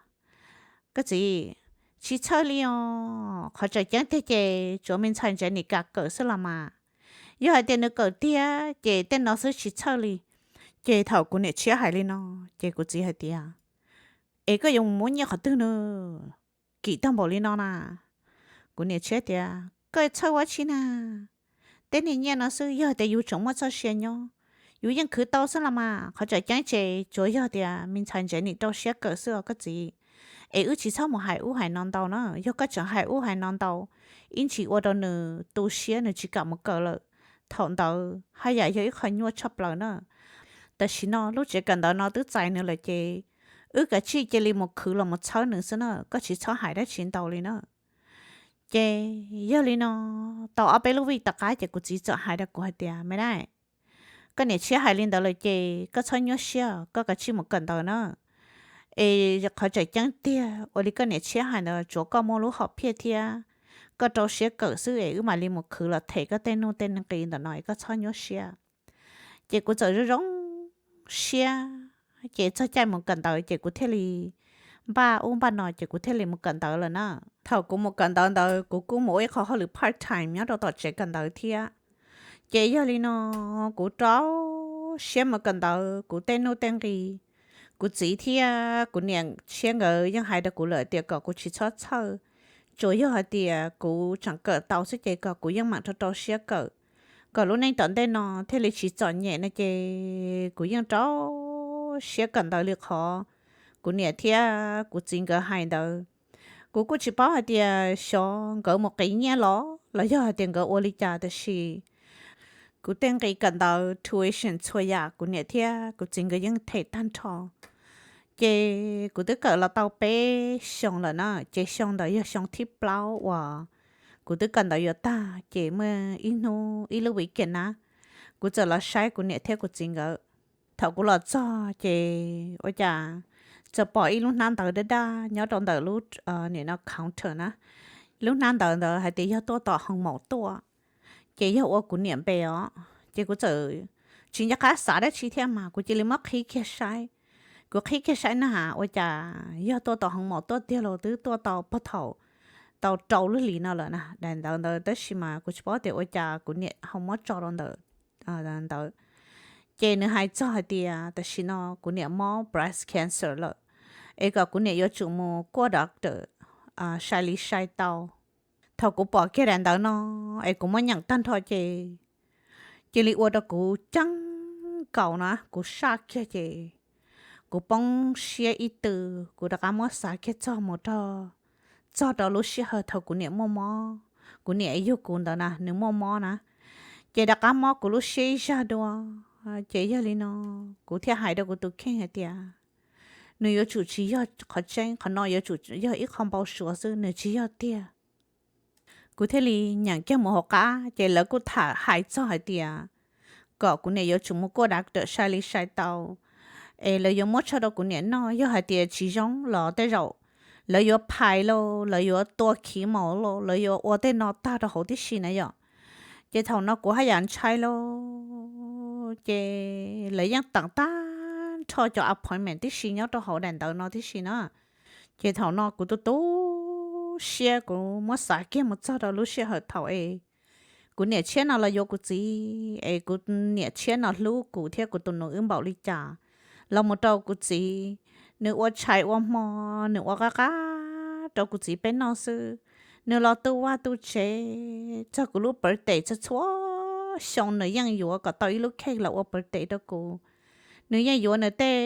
koj txiv, tsis txhawj li os, qhov tseem ceeb tiag ces tsuav me ntxhais Jenny kam kawm xwb los mas. Yog hais tias nws kawm tiag ces tej no xwb tsis txhawj li. Ces thaum kuv niam tshiab hais li no, ces kuv txiv hais tias, es koj yuav mus muab nyiaj qhov twg na? Kim tag npaum li no na. Kuv niam tshiab tias, koj txhawj ua tsi na? Tej niag nyiaj no xwb, yog tias yus tseem muaj txoj sia nyob, yus yeej khwv tau xwb los mas. Qhov tseem ceeb ces tsuas yog tias me ntxhais Jenny rau siab kawm xwb os koj txiv. Es wb tsis txhob mus hais ub hais no ntau na, yog koj tseem hais ub hais no ntau, ib ntsis ua rau nws tu siab nws tsis kam mus kawm lawm. Thaum ntawd haj yam yog ib qho nyuaj tshaj plaws na. Tam sim no lub tsev kawm ntawv no twb txais nws lawm ces wb kav tsij cia li mus khwv los mus txhawb nws xwb na, koj tsis txhob hais dab tsi ntau li na. Ces yog li no, tau ob peb lub vij tom qab ces kuv txiv txawm hais rau kuv hais tias, me na, koj niam tshiab hais li ntawd lawm ces koj txhob nyuaj siab, koj kav tsij mus kawm ntawv na. Es qhov tseem ceeb tiag ua li koj niam tshiab hais ntawd, tsuav koj muaj lub hom phiaj thiab koj rau siab kawm xwb es wb mam li mus khwv los them koj tej nuj tej nqi ntawm no es koj txhob nyuaj siab. Ces kuv txawm zoo zoo siab, ces txog caij mus kawm ntawv ces kuv thiaj li npaj ub npaj no ces kuv thiaj li mus kawm ntawv lawm na. Thaum kuv mus kawm ntawv ntawd kuv kuj mus ua ib qho hauj lwm part time nyob rau tom tsev kawm ntawv thiab. Ces yog li no, kuv rau siab mus kawm ntawv kuv tej nuj tej nqi. Kuv txiv thiab kuv niam tshiab nkawd yeej hais rau kuv lawm tias kom kuv tsis txhob txhawj, tsuas yog hais tias kuv tseem kawm tau xwb ces kom kuv yeej mam rau rau siab kawm, kom lub neej tom ntej no thiaj li tsis txom nyem no ces kuv yeej rau siab kawm ntawv li qhov kuv niam thiab kuv txiv nkawd hais ntawd. Kuv kuj tsis paub hais tias xyov nkawd mus qiv nyiaj los los yog hais tias nkawd ua li cas, tab sis kuv tej nqi kawm ntawv tuition txhua yam kuv niam thiab kuv txiv nkawd yeej them tag nrho. Ces kuv twb kawm los tau peb xyoos lawm na, ces xyoo ntawd yog xyoo thib plaub uas kuv twb kawm ntawv yuav tag, ces muaj ib hnub ib lub weekend na, kuv txawm los saib kuv niam thiab kuv txiv nkawd. Thaum kuv los txog ces ua cas txawm pom ib lub hnab ntawv daj daj nyob rau ntawm lub, nim no counter na. Lub hnab ntawv ntawd hais tias yog tuaj tom hoo maum tuaj, ces yog ua kuv niam npe os. Ces kuv txawm tsis nco qab xav dab tsi thiab mas kuv cia li muab qhib kiag saib. Kuv qhib kiag saib na has ua cas yog tuaj tom hoo maum tuaj tiag los twb tuaj tau puag thaum tau rau lub hlis no lawm na, daim ntawv ntawd, tab sis mas kuv tsis paub tias ua cas kuv niam ho muab tso rau ntawm ntawd. Ces nws hais txog hais tias tam sim no kuv niam mob breast cancer lawm, es kom kuv niam yuav tsum mus kuaj doctor sai li sai tau. Thaum kuv pom kiag daim ntawv no es kuv muab nyeem tag nrho ces cia li ua rau kuv ceeb nkaus na, kuv saj kiag ces kuv poob siab ib tw. Kuv rov qab muab xav kiag txog mus rau, txog rau lub sij hawm thaum kuv niam muaj mob, kuv niam yug kuv ntawd na, nws muaj mob na, ces rov qab mob kuv lub siab ib zaj dua. Ces yog li no kuv thiaj hais rau kuv tus kheej hais tias nws yuav tsum tsis yog qhov tseeb, qhov no yuav tsum yog ib qho npau suav xwb, nws tsis yog tiag. Kuv thiaj li nyeem kiag mus hauv qab ces lawv kuj tham hais txog hais tias kom kuv niam yuav tsum mus kuaj doctor sai li sai tau, es lawv yuav muab tsho rau kuv niam noj, yog hais tias tsis zoo los tej zaum lawv yuav phais lauj, lawv yuav tua khiv maum lauj, lawv yuav ua tej no tag rau hauv tib si na yom. Ces thaum no kuv haj yam ntshai lauj, ces lawv yeej teem tag nrho cov appointment tib si nyob rau hauv daim ntawv no tib si na. Ces thaum no kuv tu tu siab, kuv muab xav kiag mus txog rau lub sij hawm thaum es kuv niam tshiab no los yuav kuv txiv, es kuv niam tshiab no hlub kuv thiab kuv tus nus wb npaum li cas, los mus rau kuv txiv, nws ua tshais ua hmo, nws ua qab qab rau kuv txiv peb noj xwb. Nws los tu vaj tu tsev, txog kuv lub birthday txhua txhua xyoo nws yeej yuav kom tau ib lub cake los ua birthday rau kuv. Nws yeej yuav nws tej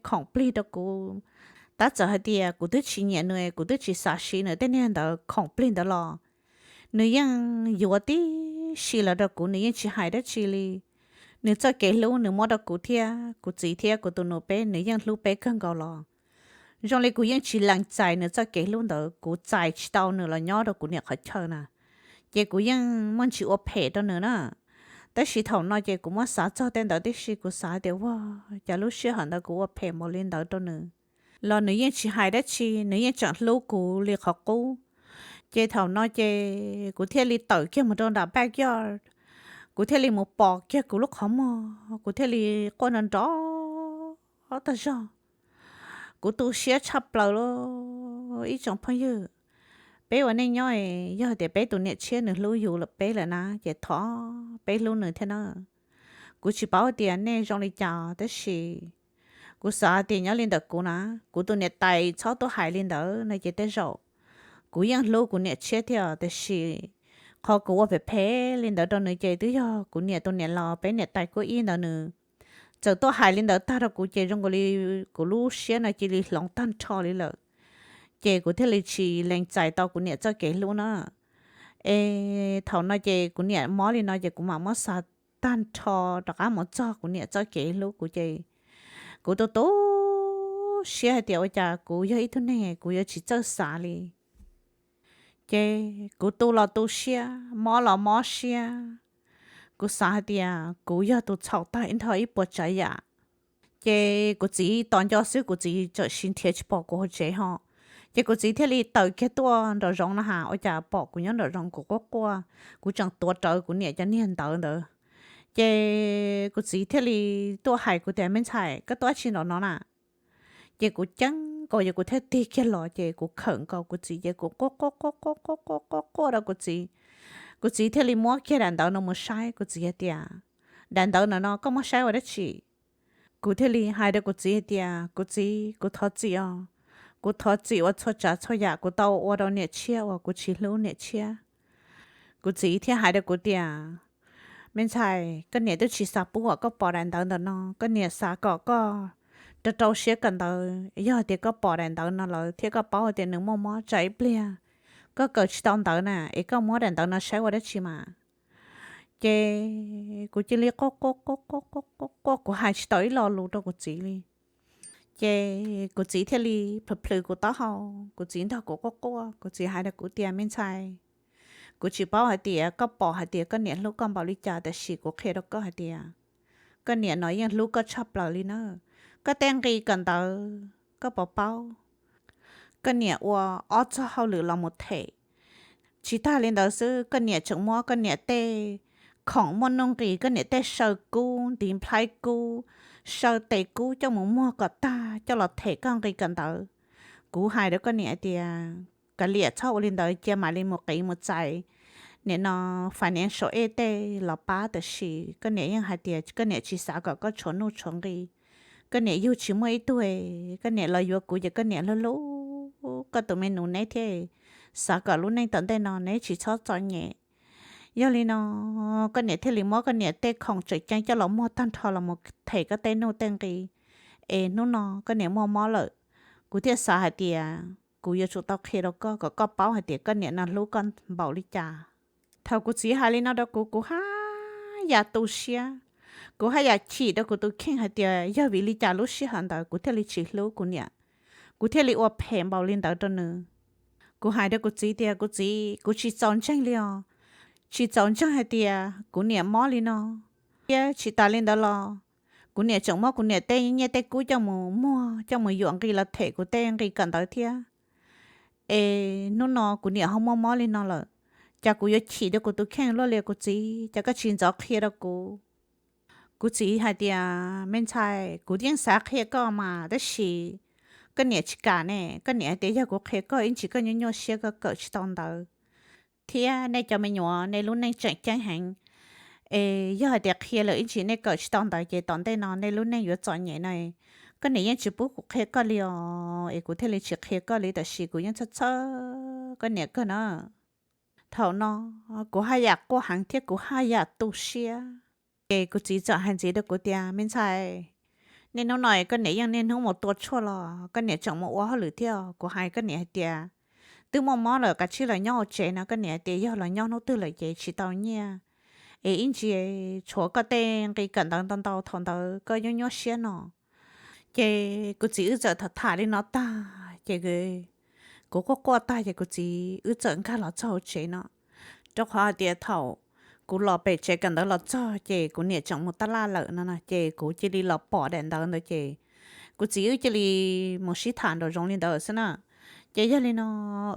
khoom plig rau kuv. Tab txawm hais tias kuv twb tsis nyiam nws, kuv twb tsis xav siv nws tej niag ntawd khoom plig ntawd los nws yeej yuav tib si los rau kuv, nws yeej tsis hais dab tsi li. Nws txoj kev hlub nws muab rau kuv thiab kuv txiv thiab kuv tus nus peb, nws yeej hlub peb kawg nkaus los zoo li kuv yeej tsis lees txais nws txoj kev hlub ntawd, kuv txais tsis tau nws los nyob rau kuv niam qhov chaw na. Ces kuv yeej muaj ntsis ua phem rau nws na. Tab sis thaum no ces kuv muab xav txog tej ntawd tib si, kuv xav tias ua cas lub sij hawm ntawd kuv ua phem npaum li ntawd rau nws, los nws yeej tsis hais dab tsi, nws yeej tseem hlub kuv li qhov qub. Ces thaum no ces kuv thiaj li tawm kiag mus rau nram backyard, kuv thiaj li mus pom kiag kuv lub qhov muag, kuv thiaj li quaj nrov nrov tag zog. Kuv tu siab tshaj plaws li ib tsoom phooj ywg. Peb ua neej nyob es yog tias peb tus niam tshiab nws hlub yus lawm, peb lawm na, ces thov peb hlub nws thiab na. Kuv tsis paub tias nej zoo li cas tab sis kuv xav tias nyob li ntawm kuv na, kuv tus niam tais txhob tuaj hais li ntawd no ces tej zaum kuv yeej hlub kuv niam tshiab thiab tiam sis qhov kuv ua phem phem li ntawd rau nws ces twb yog kuv niam tus niam laus, peb niam tais kuj ib ntawd nws txawm tuaj hais li ntawd tag rau kuv ces zoo nkaus li kuv lub siab no cia li hloov tag nrho li lawm. Ces kuv thiaj li tsis lees txais tau kuv niam txoj kev hlub na. Es thaum no ces kuv niam mob li no ces kuv mam muab xav tag nrho rov qab mus txog kuv niam txoj kev hlub kuv ces kuv tu tu siab hais tias ua cas kuv yog ib tug neeg kuv yuav tsis txawj xav li. Ces kuv tu los tu siab, mob los mob siab, kuv xav hais tias kuv yog tus txhaum tag ib nrho ib puas tsav yam. Ces kuv txiv tos nco xwb kuv txiv txawm sis nrhiav tsis pom kuv hauv tsev ho. Ces kuv txiv thiaj li tawm kiag tuaj nraum zoov no ha, ua cas pom kuv nyob nraum zoov kuv quaj quaj, kuv tseem tuav rawv kuv niam cov niag ntawv ntawd. Ces kuv txiv thiaj li tuaj hais kuv tias me ntxhais koj tuaj tsi nraum no na? Ces kuv ceeb nkaus ces kuv thiaj tig kiag los ces kuv khawm nkaus kuv txiv ces kuv quaj quaj quaj quaj quaj quaj quaj rau kuv txiv. Kuv txiv thiaj li muab kiag daim ntawv no mus saib, kuv txiv hais tias daim ntawv no no koj muab saib ua dab tsi? Kuv thiaj li hais rau kuv txiv hais tias kuv txiv, kuv thov txim os, kuv thov txim ua txhua tsav txhua yam kuv tau ua rau niam tshiab uas kuv tsis hlub niam tshiab. Kuv txiv thiaj hais rau kuv tias me ntxhais, koj niam twb tsis xav pub kom koj pom daim ntawv ntawm no, koj niam xav kom koj rau rau siab kawm ntawv, yog tias koj pom daim ntawv no lawm thiab koj paub tias nws muaj mob tsam ib pliag koj kawm tsis tau ntawv na es koj muab daim ntawv no saib ua dab tsi mas. Ces kuv cia li quaj quaj quaj quaj quaj quaj, kuv hais tsis tau ib lo lus rau kuv txiv li. Ces kuv txiv thiaj li plhws plhws kuv taub hau, kuv txiv nrog kuv quaj quaj, kuv txiv hais rau kuv tias me ntxhais, kuv tsis paub hais tias koj pom hais tias koj niam hlub koj npaum li cas tiam sis kuv qhia rau koj hais tias koj niam no yeej hlub koj tshaj plaws li na. Koj tej nqi kawm ntawv koj puas paub, koj niam ua ob txoj hauj lwm los mus them. Tsis tag li ntawd xwb, koj niam tseem muab koj niam tej khoom muaj nuj nqis, koj niam tej saw kub, ntiv nplhaib kub, saw tes kub coj mus muag kom tag coj los them koj nqi kawm ntawv. Kuv hais rau koj niam tias, kav liam txhob ua li ntawd, cia mam li mus qiv mus txais nim no financial aid tej los pab, tab sis koj niam yeej hais tias koj niam tsis xav kom koj tshuav nuj tshuav nqi. Koj niam yug tsis muaj ib tug, koj niam los yuav kuv ces koj niam hlub hlub koj tus me nus neb thiab, xav kom lub neej tom ntej no neb tsis txhob txom nyem. Yog li no, koj niam thiaj li muab koj niam tej khoom tseem ceeb coj los muag tag nrho los mus them koj tej nuj tej nqi. Es hnub no koj niam muaj mob lawm, kuv thiaj xav hais tias kuv yuav tsum tau qhia rau koj kom koj paub hais tias koj niam no hlub koj npaum li cas. Thaum kuv txiv hais li no rau kuv, kuv haj yam tu siab, kuv haj yam chim rau kuv tus kheej hais tias yog vim li cas lub sij hawm ntawd kuv thiaj li tsis hlub kuv niam, kuv thiaj li ua phem npaum li ntawd rau nws. Kuv hais rau kuv txiv tias, kuv txiv, kuv tsis txaus ntseeg li os, tsis txaus ntseeg hais tias kuv niam mob li no thiab tsis tas li ntawd los kuv niam tseem muab kuv niam tej nyiaj tej kub coj mus muag coj mus yuam nqi los them kuv tej nqi kawm ntawv thiab. Es hnub no kuv niam ho muaj mob li no lawm, cas kuv yuav chim rau kuv tus kheej luaj li kuv txiv, cas koj tsis ntxov qhia rau kuv? Kuv txiv hais tias, me ntxhais, kuv yeej xav qhia koj mas, tab sis koj niam tsis kam ne. Koj niam hais tias yog kuv qhia koj ib ntsis koj nyuaj nyuaj siab koj kawm tsis tau ntawv, thiab nej cov me nyuam nej lub neej tseem ceeb heev. Es yog hais tias qhia lawm ib ntsis nej kawm tsis tau ntawv ces tom ntej no nej lub neej yuav txom nyem no. Koj niam yeej tsis pub kuv qhia koj li os, es kuv thiaj li tsis qhia koj li, tab sis kuv yeej txhawj txhawj koj niam kawg na. Thaum no kuv haj yam quaj heev thiab kuv haj yam tu siab. Ces kuv txiv txawm hais ntxiv rau kuv tias, me ntxhais, niaj hnub no koj niam yeej niaj hnub mus tua tshuaj los koj niam tseem mus ua hauj lwm thiab. Kuv hais koj niam hais tias, twb muaj mob lawm, kav tsij los nyob hauv tsev no. Koj niam hais tias yog los nyob hnub twg lawm ces tsis tau nyiaj, es ib ntsis tshuav koj tej nqi kawm ntawv ntau ntau, thaum ntawd koj nyuaj nyuaj siab no. Ces kuv txiv wb txawm tham tham li no tag ces kuv quaj quaj tag ces kuv txiv wb txawm nkag los txog hauv tsev no, rau qhov hais tias thaum kuv los pem tsev kawm ntawv los txog ces kuv niam tseem mus tab laj lawm no no, ces kuv cia li los pom daim ntawv ntawd ces kuv txiv wb cia li mus sib tham nraum zoov li ntawd xwb na. Ces yog li no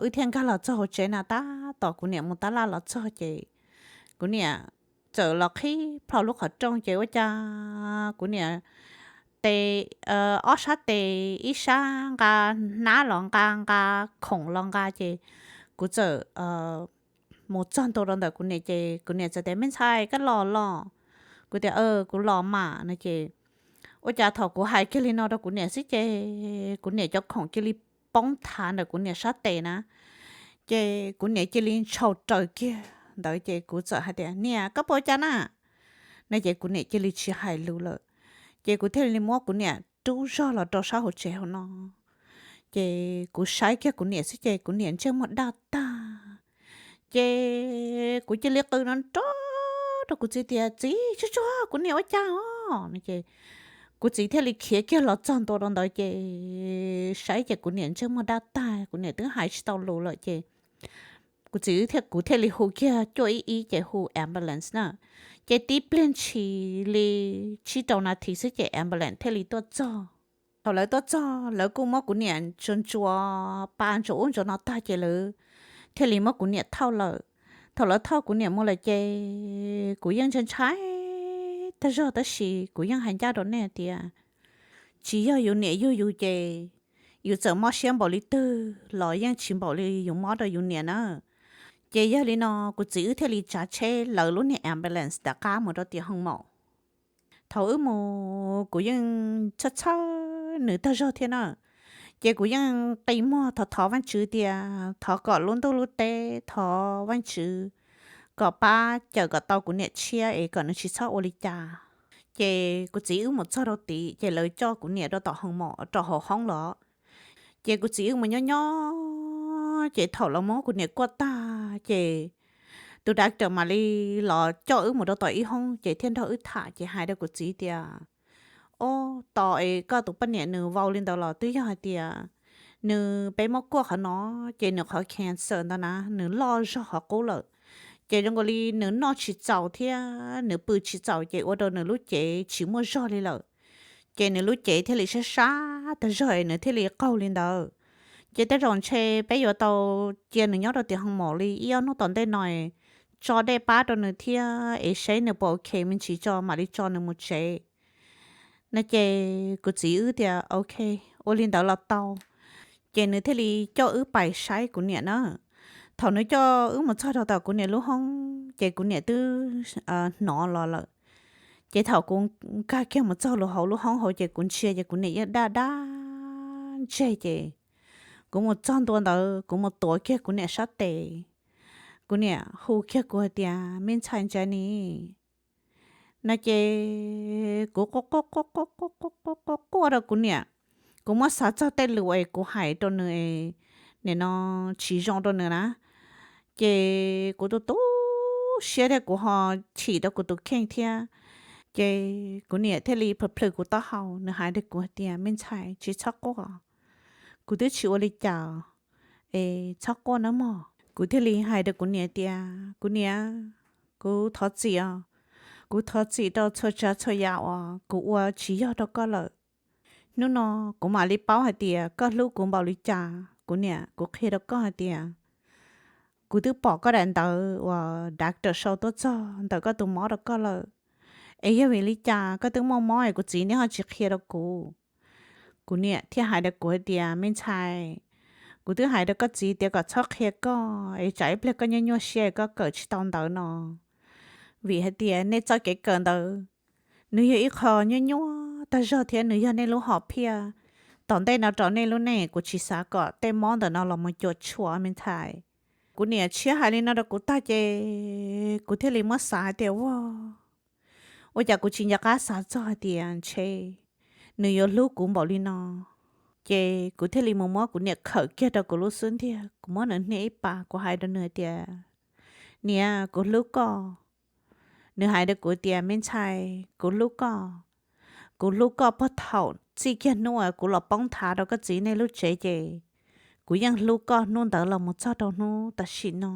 wb thiaj nkag los txog hauv tsev na, tab tom kuv niam mus tab laj los txog ces kuv niam txawm los qhib plho lub qhov rooj ces ua cas kuv niam tes, ob sab tes, ib sab nqa hnab los nqa, nqa khoom los nqa ces kuv txawm mus txog ntua rau ntawm kuv niam ces kuv niam txawm tias, me ntxhais, koj los los? Kuv tias, kuv los mas no ces ua cas thaum kuv hais kiag li no rau kuv niam xwb ces kuv niam cov khoom cia li poob thav ntawm kuv niam sab tes na. Ces kuv niam cia li ntshaus raws kiag ntawd ces kuv txawm hais tias, niam, koj puas ua cas na? No ces kuv niam cia li tsis hais lus lawm. Ces kuv thiaj li muab kuv niam rub zog los rau sab hauv tsev hauv no. Ces kuv saib kiag kuv niam xwb ces kuv niam ntsej muag daj tag. Ces kuv cia li qw no nrov rau kuv txiv tias, txiv, tsuag tsuag, kuv niam ua cas os? No ces kuv txiv thiaj li khiav kiag los txog ntua rau ntawd ces saib ces kuv niam ntsej muag daj tag, kuv niam twb hais tsis tau lus lawm ces kuv txiv thiab kuv thiaj li hu kiag cuaj ib ib ces hu ambulance na. Ces tib pliag ntshis li tsib rau nas this xwb ces ambulance thiaj li tuaj txog. Thaum lawv tuaj txog lawv kuj muab kuv niam ntsuas ntsuas pa ntsuas ub ntsuas no tag ces lawv thiaj li muab kuv niam thauj lawm. Thaum lawv thauj kuv niam mus lawm ces kuv yeej ntshai ntshai tag zog tab sis kuv yeej hais ncaj rau nej tias tsis yog yus niam yug yus ces yus txawm mob siab npaum li twg los yeej tsis npaum li yus mob rau yus niam na. Ces yog li no kuv txiv wb thiaj li tsav tsheb lawv lub niag ambulance tom qab mus rau tim hoo maum. Thaum wb mus kuv yeej txhawj txhawj nws tag zog thiab na. Ces kuv yeej qi muag thov thov Vaajtswv tias thov kom lub ntuj lub teb, thov Vaajtswv kom pab cawm kom tau kuv niam tshiab es kom nws tsis txhob ua li cas. Ces kuv txiv wb mus txog rau tid ces lawv coj kuv niam rau tom hoo maum rau hauv hoob los. Ces kuv txiv wb mus nyob nyob ces thaum lawv muab kuv niam kuaj tag ces tus doctor mam li los coj wb mus rau tom ib hoob ces thiaj nrog wb tham ces hais rau kuv txiv tias, ob, tos es koj tus poj niam nws vau li ntawd los twb yog hais tias nws, peb muab kuaj qhov no ces nws qhov cancer ntawd na nws loj zog qhov qub lawm. Ces zoo nkaus li nws noj tsis txaus thiab nws pw tsis txaus ces ua rau nws lub cev tsis muaj zog li lawm. Ces nws lub cev thiaj li sab sab tag zog es nws thiaj li qaug li ntawd. Ces tej zaum ntshe peb yuav tau cia nws nyob rau tim hoo maum li ib ob hnub tom ntej no, tso dej pab rau nws thiab es seb nws puas ok me ntsis tso mam li tso nws mus tsev no. Ces kuv txiv wb tias ok, ua li ntawd los tau. Ces nws thiaj li coj wb pais saib kuv niam na. Thaum nws coj wb mus txog rau tom kuv niam lub hoob ces kuv niam twb hnov los lawm. Ces thaum kuv nkag kiag mus txog lub hauv lub hoob hauv ces kuv ntsia ces kuv niam yeej daj daj ntseg ces kuv mus txog ntua ntawd kuv mus tuav kiag kuv niam sab tes. Kuv niam hu kiag kuv hais tias me ntxhais Jenny no ces kuv quaj quaj quaj quaj quaj quaj quaj rau kuv niam. Kuv muab xav txog tej lus es kuv hais rau nws, nim no tsis zoo rau nws na. Ces kuv tu tu siab thiab kuv ho chim rau kuv tus kheej thiab. Ces kuv niam thiaj li plhws plhws kuv taub hau, nws hais rau kuv hais tias me ntxhais tsis txhob quaj, kuv twb tsis ua li cas es txhob quaj nawb mog. Kuv thiaj li hais rau kuv niam tias kuv niam, kuv thov txim os, kuv thov txim rau txhua tsav txhua yam uas kuv ua tsis yog rau koj lawm. Hnub no kuv mam li paub hais tias koj hlub kuv npaum li cas kuv niam. Kuv qhia rau koj hais tias kuv twb pom koj daim ntawv uas doctor sau tuaj txog ntawm koj tus mob rau koj lawm, es yog vim li cas koj twb muaj mob es kuv txiv neb ho tsis qhia rau kuv? Kuv niam thiaj hais rau kuv hais tias me ntxhais, kuv twb hais rau koj txiv tias kom txhob qhia koj es tsam ib pliag koj nyuaj nyuaj siab koj kawm tsis tau ntawv no. Vim hais tias nej txoj kev kawm ntawd nws yog ib qho nyuaj nyuaj tag zog thiab nws yog nej lub hom phiaj tom ntej no rau nej lub neej. Kuv tsis xav kom tej mob ntawm no los mus cuam tshuam me ntxhais. Kuv niam tshiab hais li no rau kuv tag ces kuv thiaj li muab xav hais tias ua, ua cas kuv tsis nco qab xav txog hais tias ntshe nws yuav hlub kuv npaum li no. Ces kuv thiaj li mus muab kuv niam khawm kiag rau kuv lub xub ntiag, kuv muab nws hnia ib pas, kuv hais rau nws hais tias niam, kuv hlub koj. Nws hais rau kuv tias me ntxhais, kuv hlub koj. Kuv hlub koj puag thaum txij kiag hnub uas kuv los poob nthav rau koj txiv nej lub tsev ces kuv yeej hlub koj hnub ntawd los mus txog rau hnub tam sim no.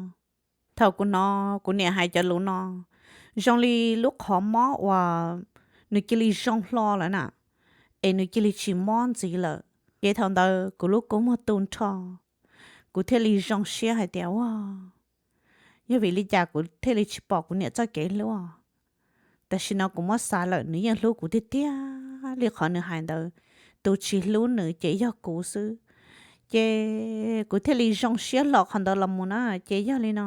Thaum kuv hnov kuv niam hais cov lus no, zoo li lub qhov mob uas nws cia li zoo hlo lawm na, es nws cia li tsis mob ntxiv lawm. Ces thaum ntawd kuv lub kua muag tu nrho, kuv thiaj li zoo siab hais tias ua, yog vim li cas kuv thiaj li tsis pom kuv niam txoj kev hlub? Tam sim no kuv muab xav lawm nws yeej hlub kuv tiag tiag li qhov nws hais ntawd, tus tsis hlub nws ces yog kuv xwb. Ces kuv thiaj li zoo siab hlo qhov ntawd los mus na. Ces yog li no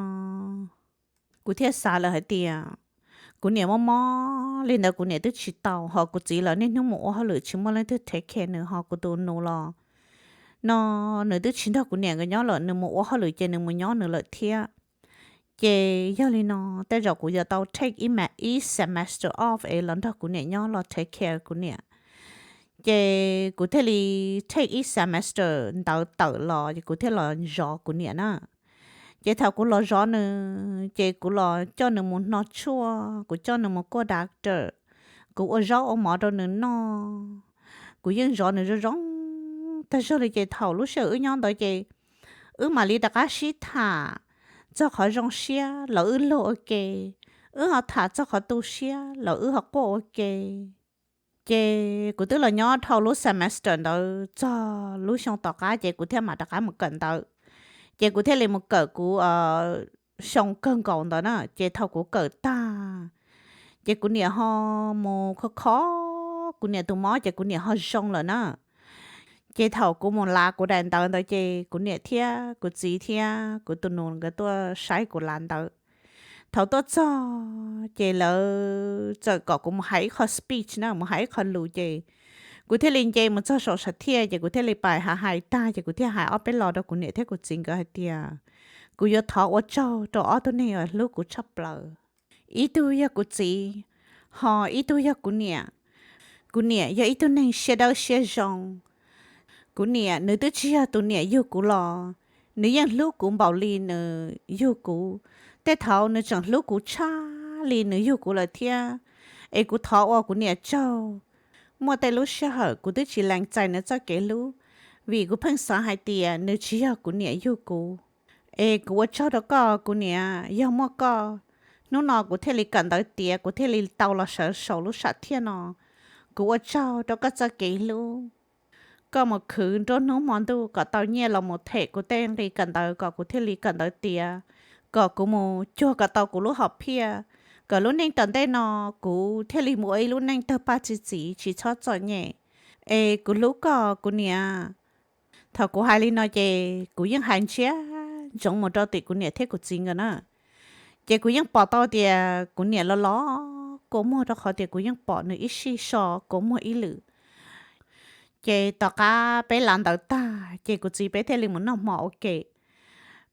kuv thiaj xav lawm hais tias kuv niam mob mob li ntawd kuv niam twb tsis tau, ho kuv txiv lawv niaj hnub mus ua hauj lwm tsis muaj leej twg take care nws, ho kuv tus nus los no nws twb tsis nrog kuv niam nkawd nyob lawm, nws mus ua hauj lwm ces nws mus nyob nws lawm thiab. Ces yog li no tej zaum kuv yuav tau take ib semester off es los nrog kuv niam nyob los take care kuv niam. Ces kuv thiaj li take ib semester ntawd tawm los ces kuv thiaj los zov kuv niam na. Ces thaum kuv los zov nws ces kuv los coj nws mus hno tshuaj, kuv coj nws mus kuaj doctor, kuv ua zaub ua mov rau nws noj. Kuv yeej zov nws zoo zoo tag zog li. Ces thaum lub sij hawm wb nyob ntawd ces wb mam li rov qab sib tham txog qhov zoo siab los wb luag ua ke, wb ho tham txog qhov tu siab los wb ho quaj ua ke. Ces kuv twb los nyob dhau lub semester ntawd txog lub xyoo tom qab ces kuv thiaj mam rov qab mus kawm ntawv. Ces kuv thiaj li mus kawm kuv xyoo kawg nkaus ntawd na. Ces thaum kuv kawm tag ces kuv niam ho mus kho kho kuv niam tus mob ces kuv niam ho zoo lawm na. Ces thaum kuv mus lav kuv daim ntawv ntawd ces kuv niam thiab kuv txiv thiab kuv tus nus nkawd tuaj saib kuv lav ntawv. Thaum tuaj txog ces lawv txawm kom kuv mus hais ib qho speech na, mus hais ib qho lus ces kuv thiaj li nce mus txog saum sam thiaj ces kuv thiaj li pais hais hais tag ces kuv thiaj hais ob peb lo rau kuv niam thiab kuv txiv nkawd hais tias kuv yuav thov ua tsaug rau ob tug neeg uas hlub kuv tshaj plaws. Ib tug yog kuv txiv, ho ib tug yog kuv niam. Kuv niam yog ib tug neeg siab dawb siab zoo. Kuv niam nws twb tsis yog tus niam yug kuv los nws yeej hlub kuv npaum li nws yug kuv. Tej thaum nws tseem hlub kuv tshaj li nws yug kuv lawm thiab. Es kuv thov ua kuv niam tsaug. Muaj tej lub sij hawm kuv twb tsis lees txais nws txoj kev hlub, vim kuv pheej xav hais tias nws tsis yog kuv niam yug kuv. Es kuv ua tsaug rau koj kuv niam, yog muaj koj, hnub no kuv thiaj li kawm ntawv tiav, kuv thiaj li tau los sawv saum lub sam thiaj no. kuv ua tsaug rau koj txoj kev hlub. Koj mus khwv nruab hnub hmo ntuj kom tau nyiaj los mus them kuv tej nqi kawm ntawv kom kuv thiaj li kawm ntawv tiav, kom kuv mus cuag kom tau kuv lub hom phiaj, kom lub neej tom ntej no kuv thiaj li mus ua ib lub neej tawg paj txi txiv tsis txhob txom nyem. Es kuv hlub koj kuv niam. Thaum kuv hais li no ces kuv yeej hais ntsiag ntsoov mus rau tim kuv niam thiab kuv txiv nkawd na. Ces kuv yeej pom tau tias kuv niam los los kua muag rau qhov tias kuv yeej pom nws ib sij so kua muag ib lwm. Ces tom qab peb lav ntawv tag ces kuv txiv peb thiaj li mus noj hmo ua ke.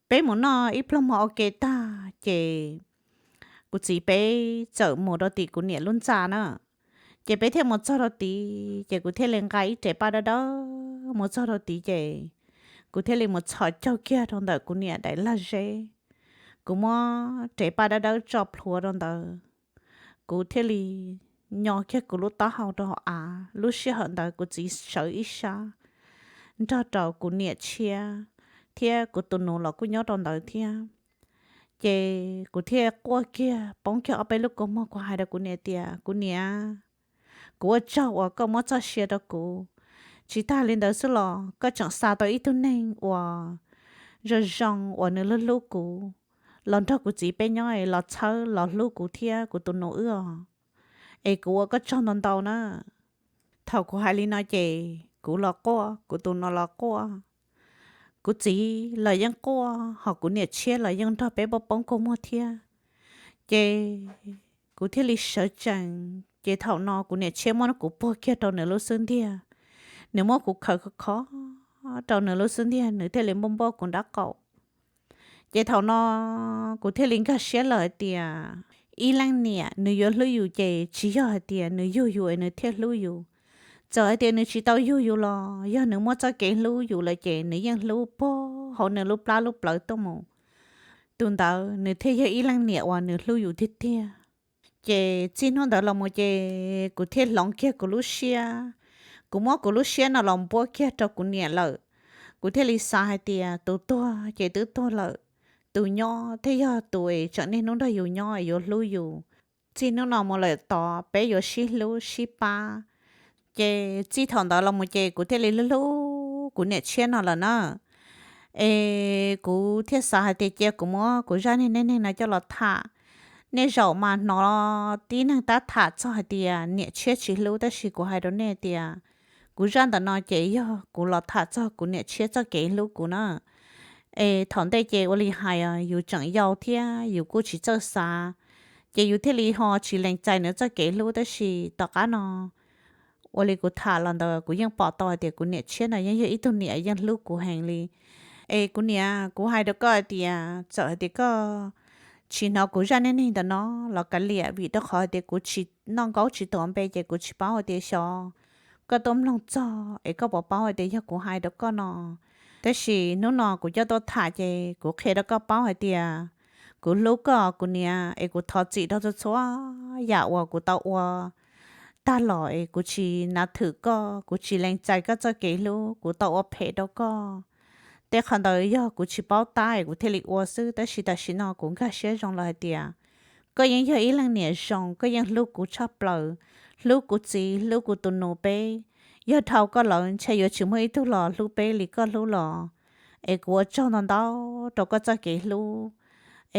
Peb mus noj ib pluag hmo ua ke tag ces kuv txiv peb txawm mus rau tim kuv niam lub ntxa na. Ces peb thiaj mus txog rau tid ces kuv thiaj li nqa ib rev paj dawb dawb mus txog rau tid ces kuv thiaj li mus txhos caug kiag rau ntawm kuv niam daim lag zeb. Kuv muab rev paj dawb dawb tso plhuav rau ntawd, kuv thiaj li nyo kiag kuv lub taub hau rau hauv av. Lub sij hawm ntawd kuv txiv sawv ib sab nrog rau kuv niam tshiab thiab kuv tus nus los kuj nyob rau ntawd thiab. Ces kuv thiaj quaj kiag poob kiag ob peb lub kua muag, kuv hais rau kuv niam tias, kuv niam, kuv ua tsaug uas koj muab txoj sia rau kuv. Tsis tag li ntawd xwb los koj tseem xa tau ib tug neeg uas zoo zoo uas nws hlub hlub kuv los nrog kuv txiv peb nyob es los txhawb los hlub kuv thiab kuv tus nus wb os. Es kuv ua koj tsaug ntau ntau na. Thaum kuv hais li no ces kuv los quaj, kuv tus nus los quaj, kuv txiv los yeej quaj, ho kuv niam tshiab los yeej nrog peb poob poob kua muag thiab. Ces kuv thiaj li sawv tsees, ces thaum no kuv niam tshiab muab kuv puag kiag rau nws lub xub ntiag, nws muab kuv khaws khov kho rau nws lub xub ntiag, nws thiaj li npuaj npuaj kuv nraub qaum. Ces thaum no kuv thiaj li nkag siab lawm hais tias ib leej niam nws yuav hlub yus ces tsis yog hais tias nws yug yus es nws thiaj hlub yus. Txawm hais tias nws tsis tau yug yus los yog nws muaj txoj kev hlub yus lawm ces nws yeej hlub puag hauv nws lub plab lub plawv tuaj mus. Tus ntawd nws thiaj yog ib leej niam uas nws hlub yus tiag tiag. Ces txij hnub ntawd los mus ces kuv thiaj hloov kiag kuv lub siab, kuv muab kuv lub siab no los npuab kiag rau kuv niam lawm. Kuv thiaj li xav hais tias tus tuag ces twb tuag lawm, tus nyob thiaj yog tus es tseem niaj hnub nrog yus nyob es yuav hlub yus. Txij hnub no mus lawm tod peb yuav sib hlub sib pab. Ces txij thaum ntawd los mus ces kuv thiaj li hlub hlub kuv niam tshiab no lawm na. Es kuv thiaj xav hais tias cia kuv muab kuv zaj neej neeg no coj los tham. Nej zaum mas hnov tib neeg tab tham txog hais tias niam tshiab tsis hlub, tab sis kuv hais rau nej tias kuv zaj ntawm no ces yog kuv los tham txog kuv niam tshiab txoj kev hlub kuv na. Es thaum ntej ces ua li hais yus tseem yau thiab yus kuj tsis txawj xav, ces yus thiaj li ho tsis lees txais nws txoj kev hlub, tab sis tom qab no ua li kuv tham los ntawd kuv yeej pom tau hais tias kuv niam tshiab no yeej yog ib tug niam yeej hlub kuv heev li. Es kuv niam, kuv hais rau koj hais tias txawm hais tias koj tsis hnov kuv zaj neej neeg ntawm no los kav liam, vim rau qhov hais tias kuv tsis noj nkaub tsis tuav npe ces kuv tsis paub hais tias xyov koj tuaj mloog txog es koj puas paub hais tias yog kuv hais rau koj no. Tab sis hnub no kuv coj tuaj tham ces kuv qhia rau koj paub hais tias kuv hlub koj kuv niam, es kuv thov txim rau txhua txhua yam uas kuv tau ua tag los es kuv tsis nav thwm koj, kuv tsis lees txais koj txoj kev hlub, kuv tau ua phem rau koj. Tej qhov ntawd yog kuv tsis paub tab es kuv thiaj li ua xwb, tab sis tam sim no kuv nkag siab zoo lawm hais tias koj yeej yog ib leej niam zoo, koj yeej hlub kuv tshaj plaws, hlub kuv txiv, hlub kuv tus nus peb. Yog dhau koj lawm ntshe yuav tsis muaj ib tug los hlub peb li koj hlub los. Es kuv ua tsaug ntau ntau rau koj txoj kev hlub.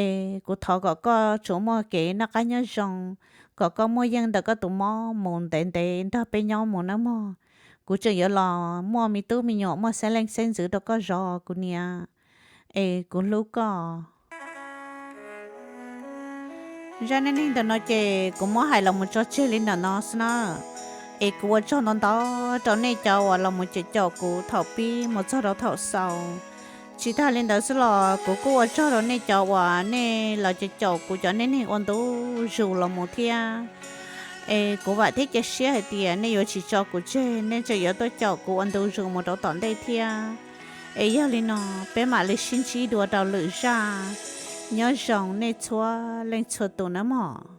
Es kuv thov kom koj tsuas muaj kev noj qab nyob zoo, kom koj muaj yeej ntawm koj tus mob mus ntev ntev nrog peb nyob mus nawb mog. Kuv tseem yuav los muaj me tub me nyuam muaj xeeb leej xeeb ntxwv rau koj zov kuv niam. Es kuv hlub koj. Zaj neej neeg ntawm no ces kuv muab hais los mus tso tseg li ntawm no xwb na. Es kuv ua tsaug ntau ntau rau nej cov uas los mus caum kuv thaum pib mus txog rau thaum xaus. Tsis tag li ntawd xwb los kuv kuj ua tsaug rau nej cov uas nej los caum kuv cov neej neeg ua ntu zus los mus thiab. Es kuv vam thiab cia siab hais tias nej yuav tsis tso kuv tseg, nej tseem yuav tuaj caum kuv ua ntu zus mus rau tom ntej thiab. Es yog li no, peb mam li sib ntsib dua rau lwm zaj. Nyob zoo nej txhua leej txhua tus nawb mog.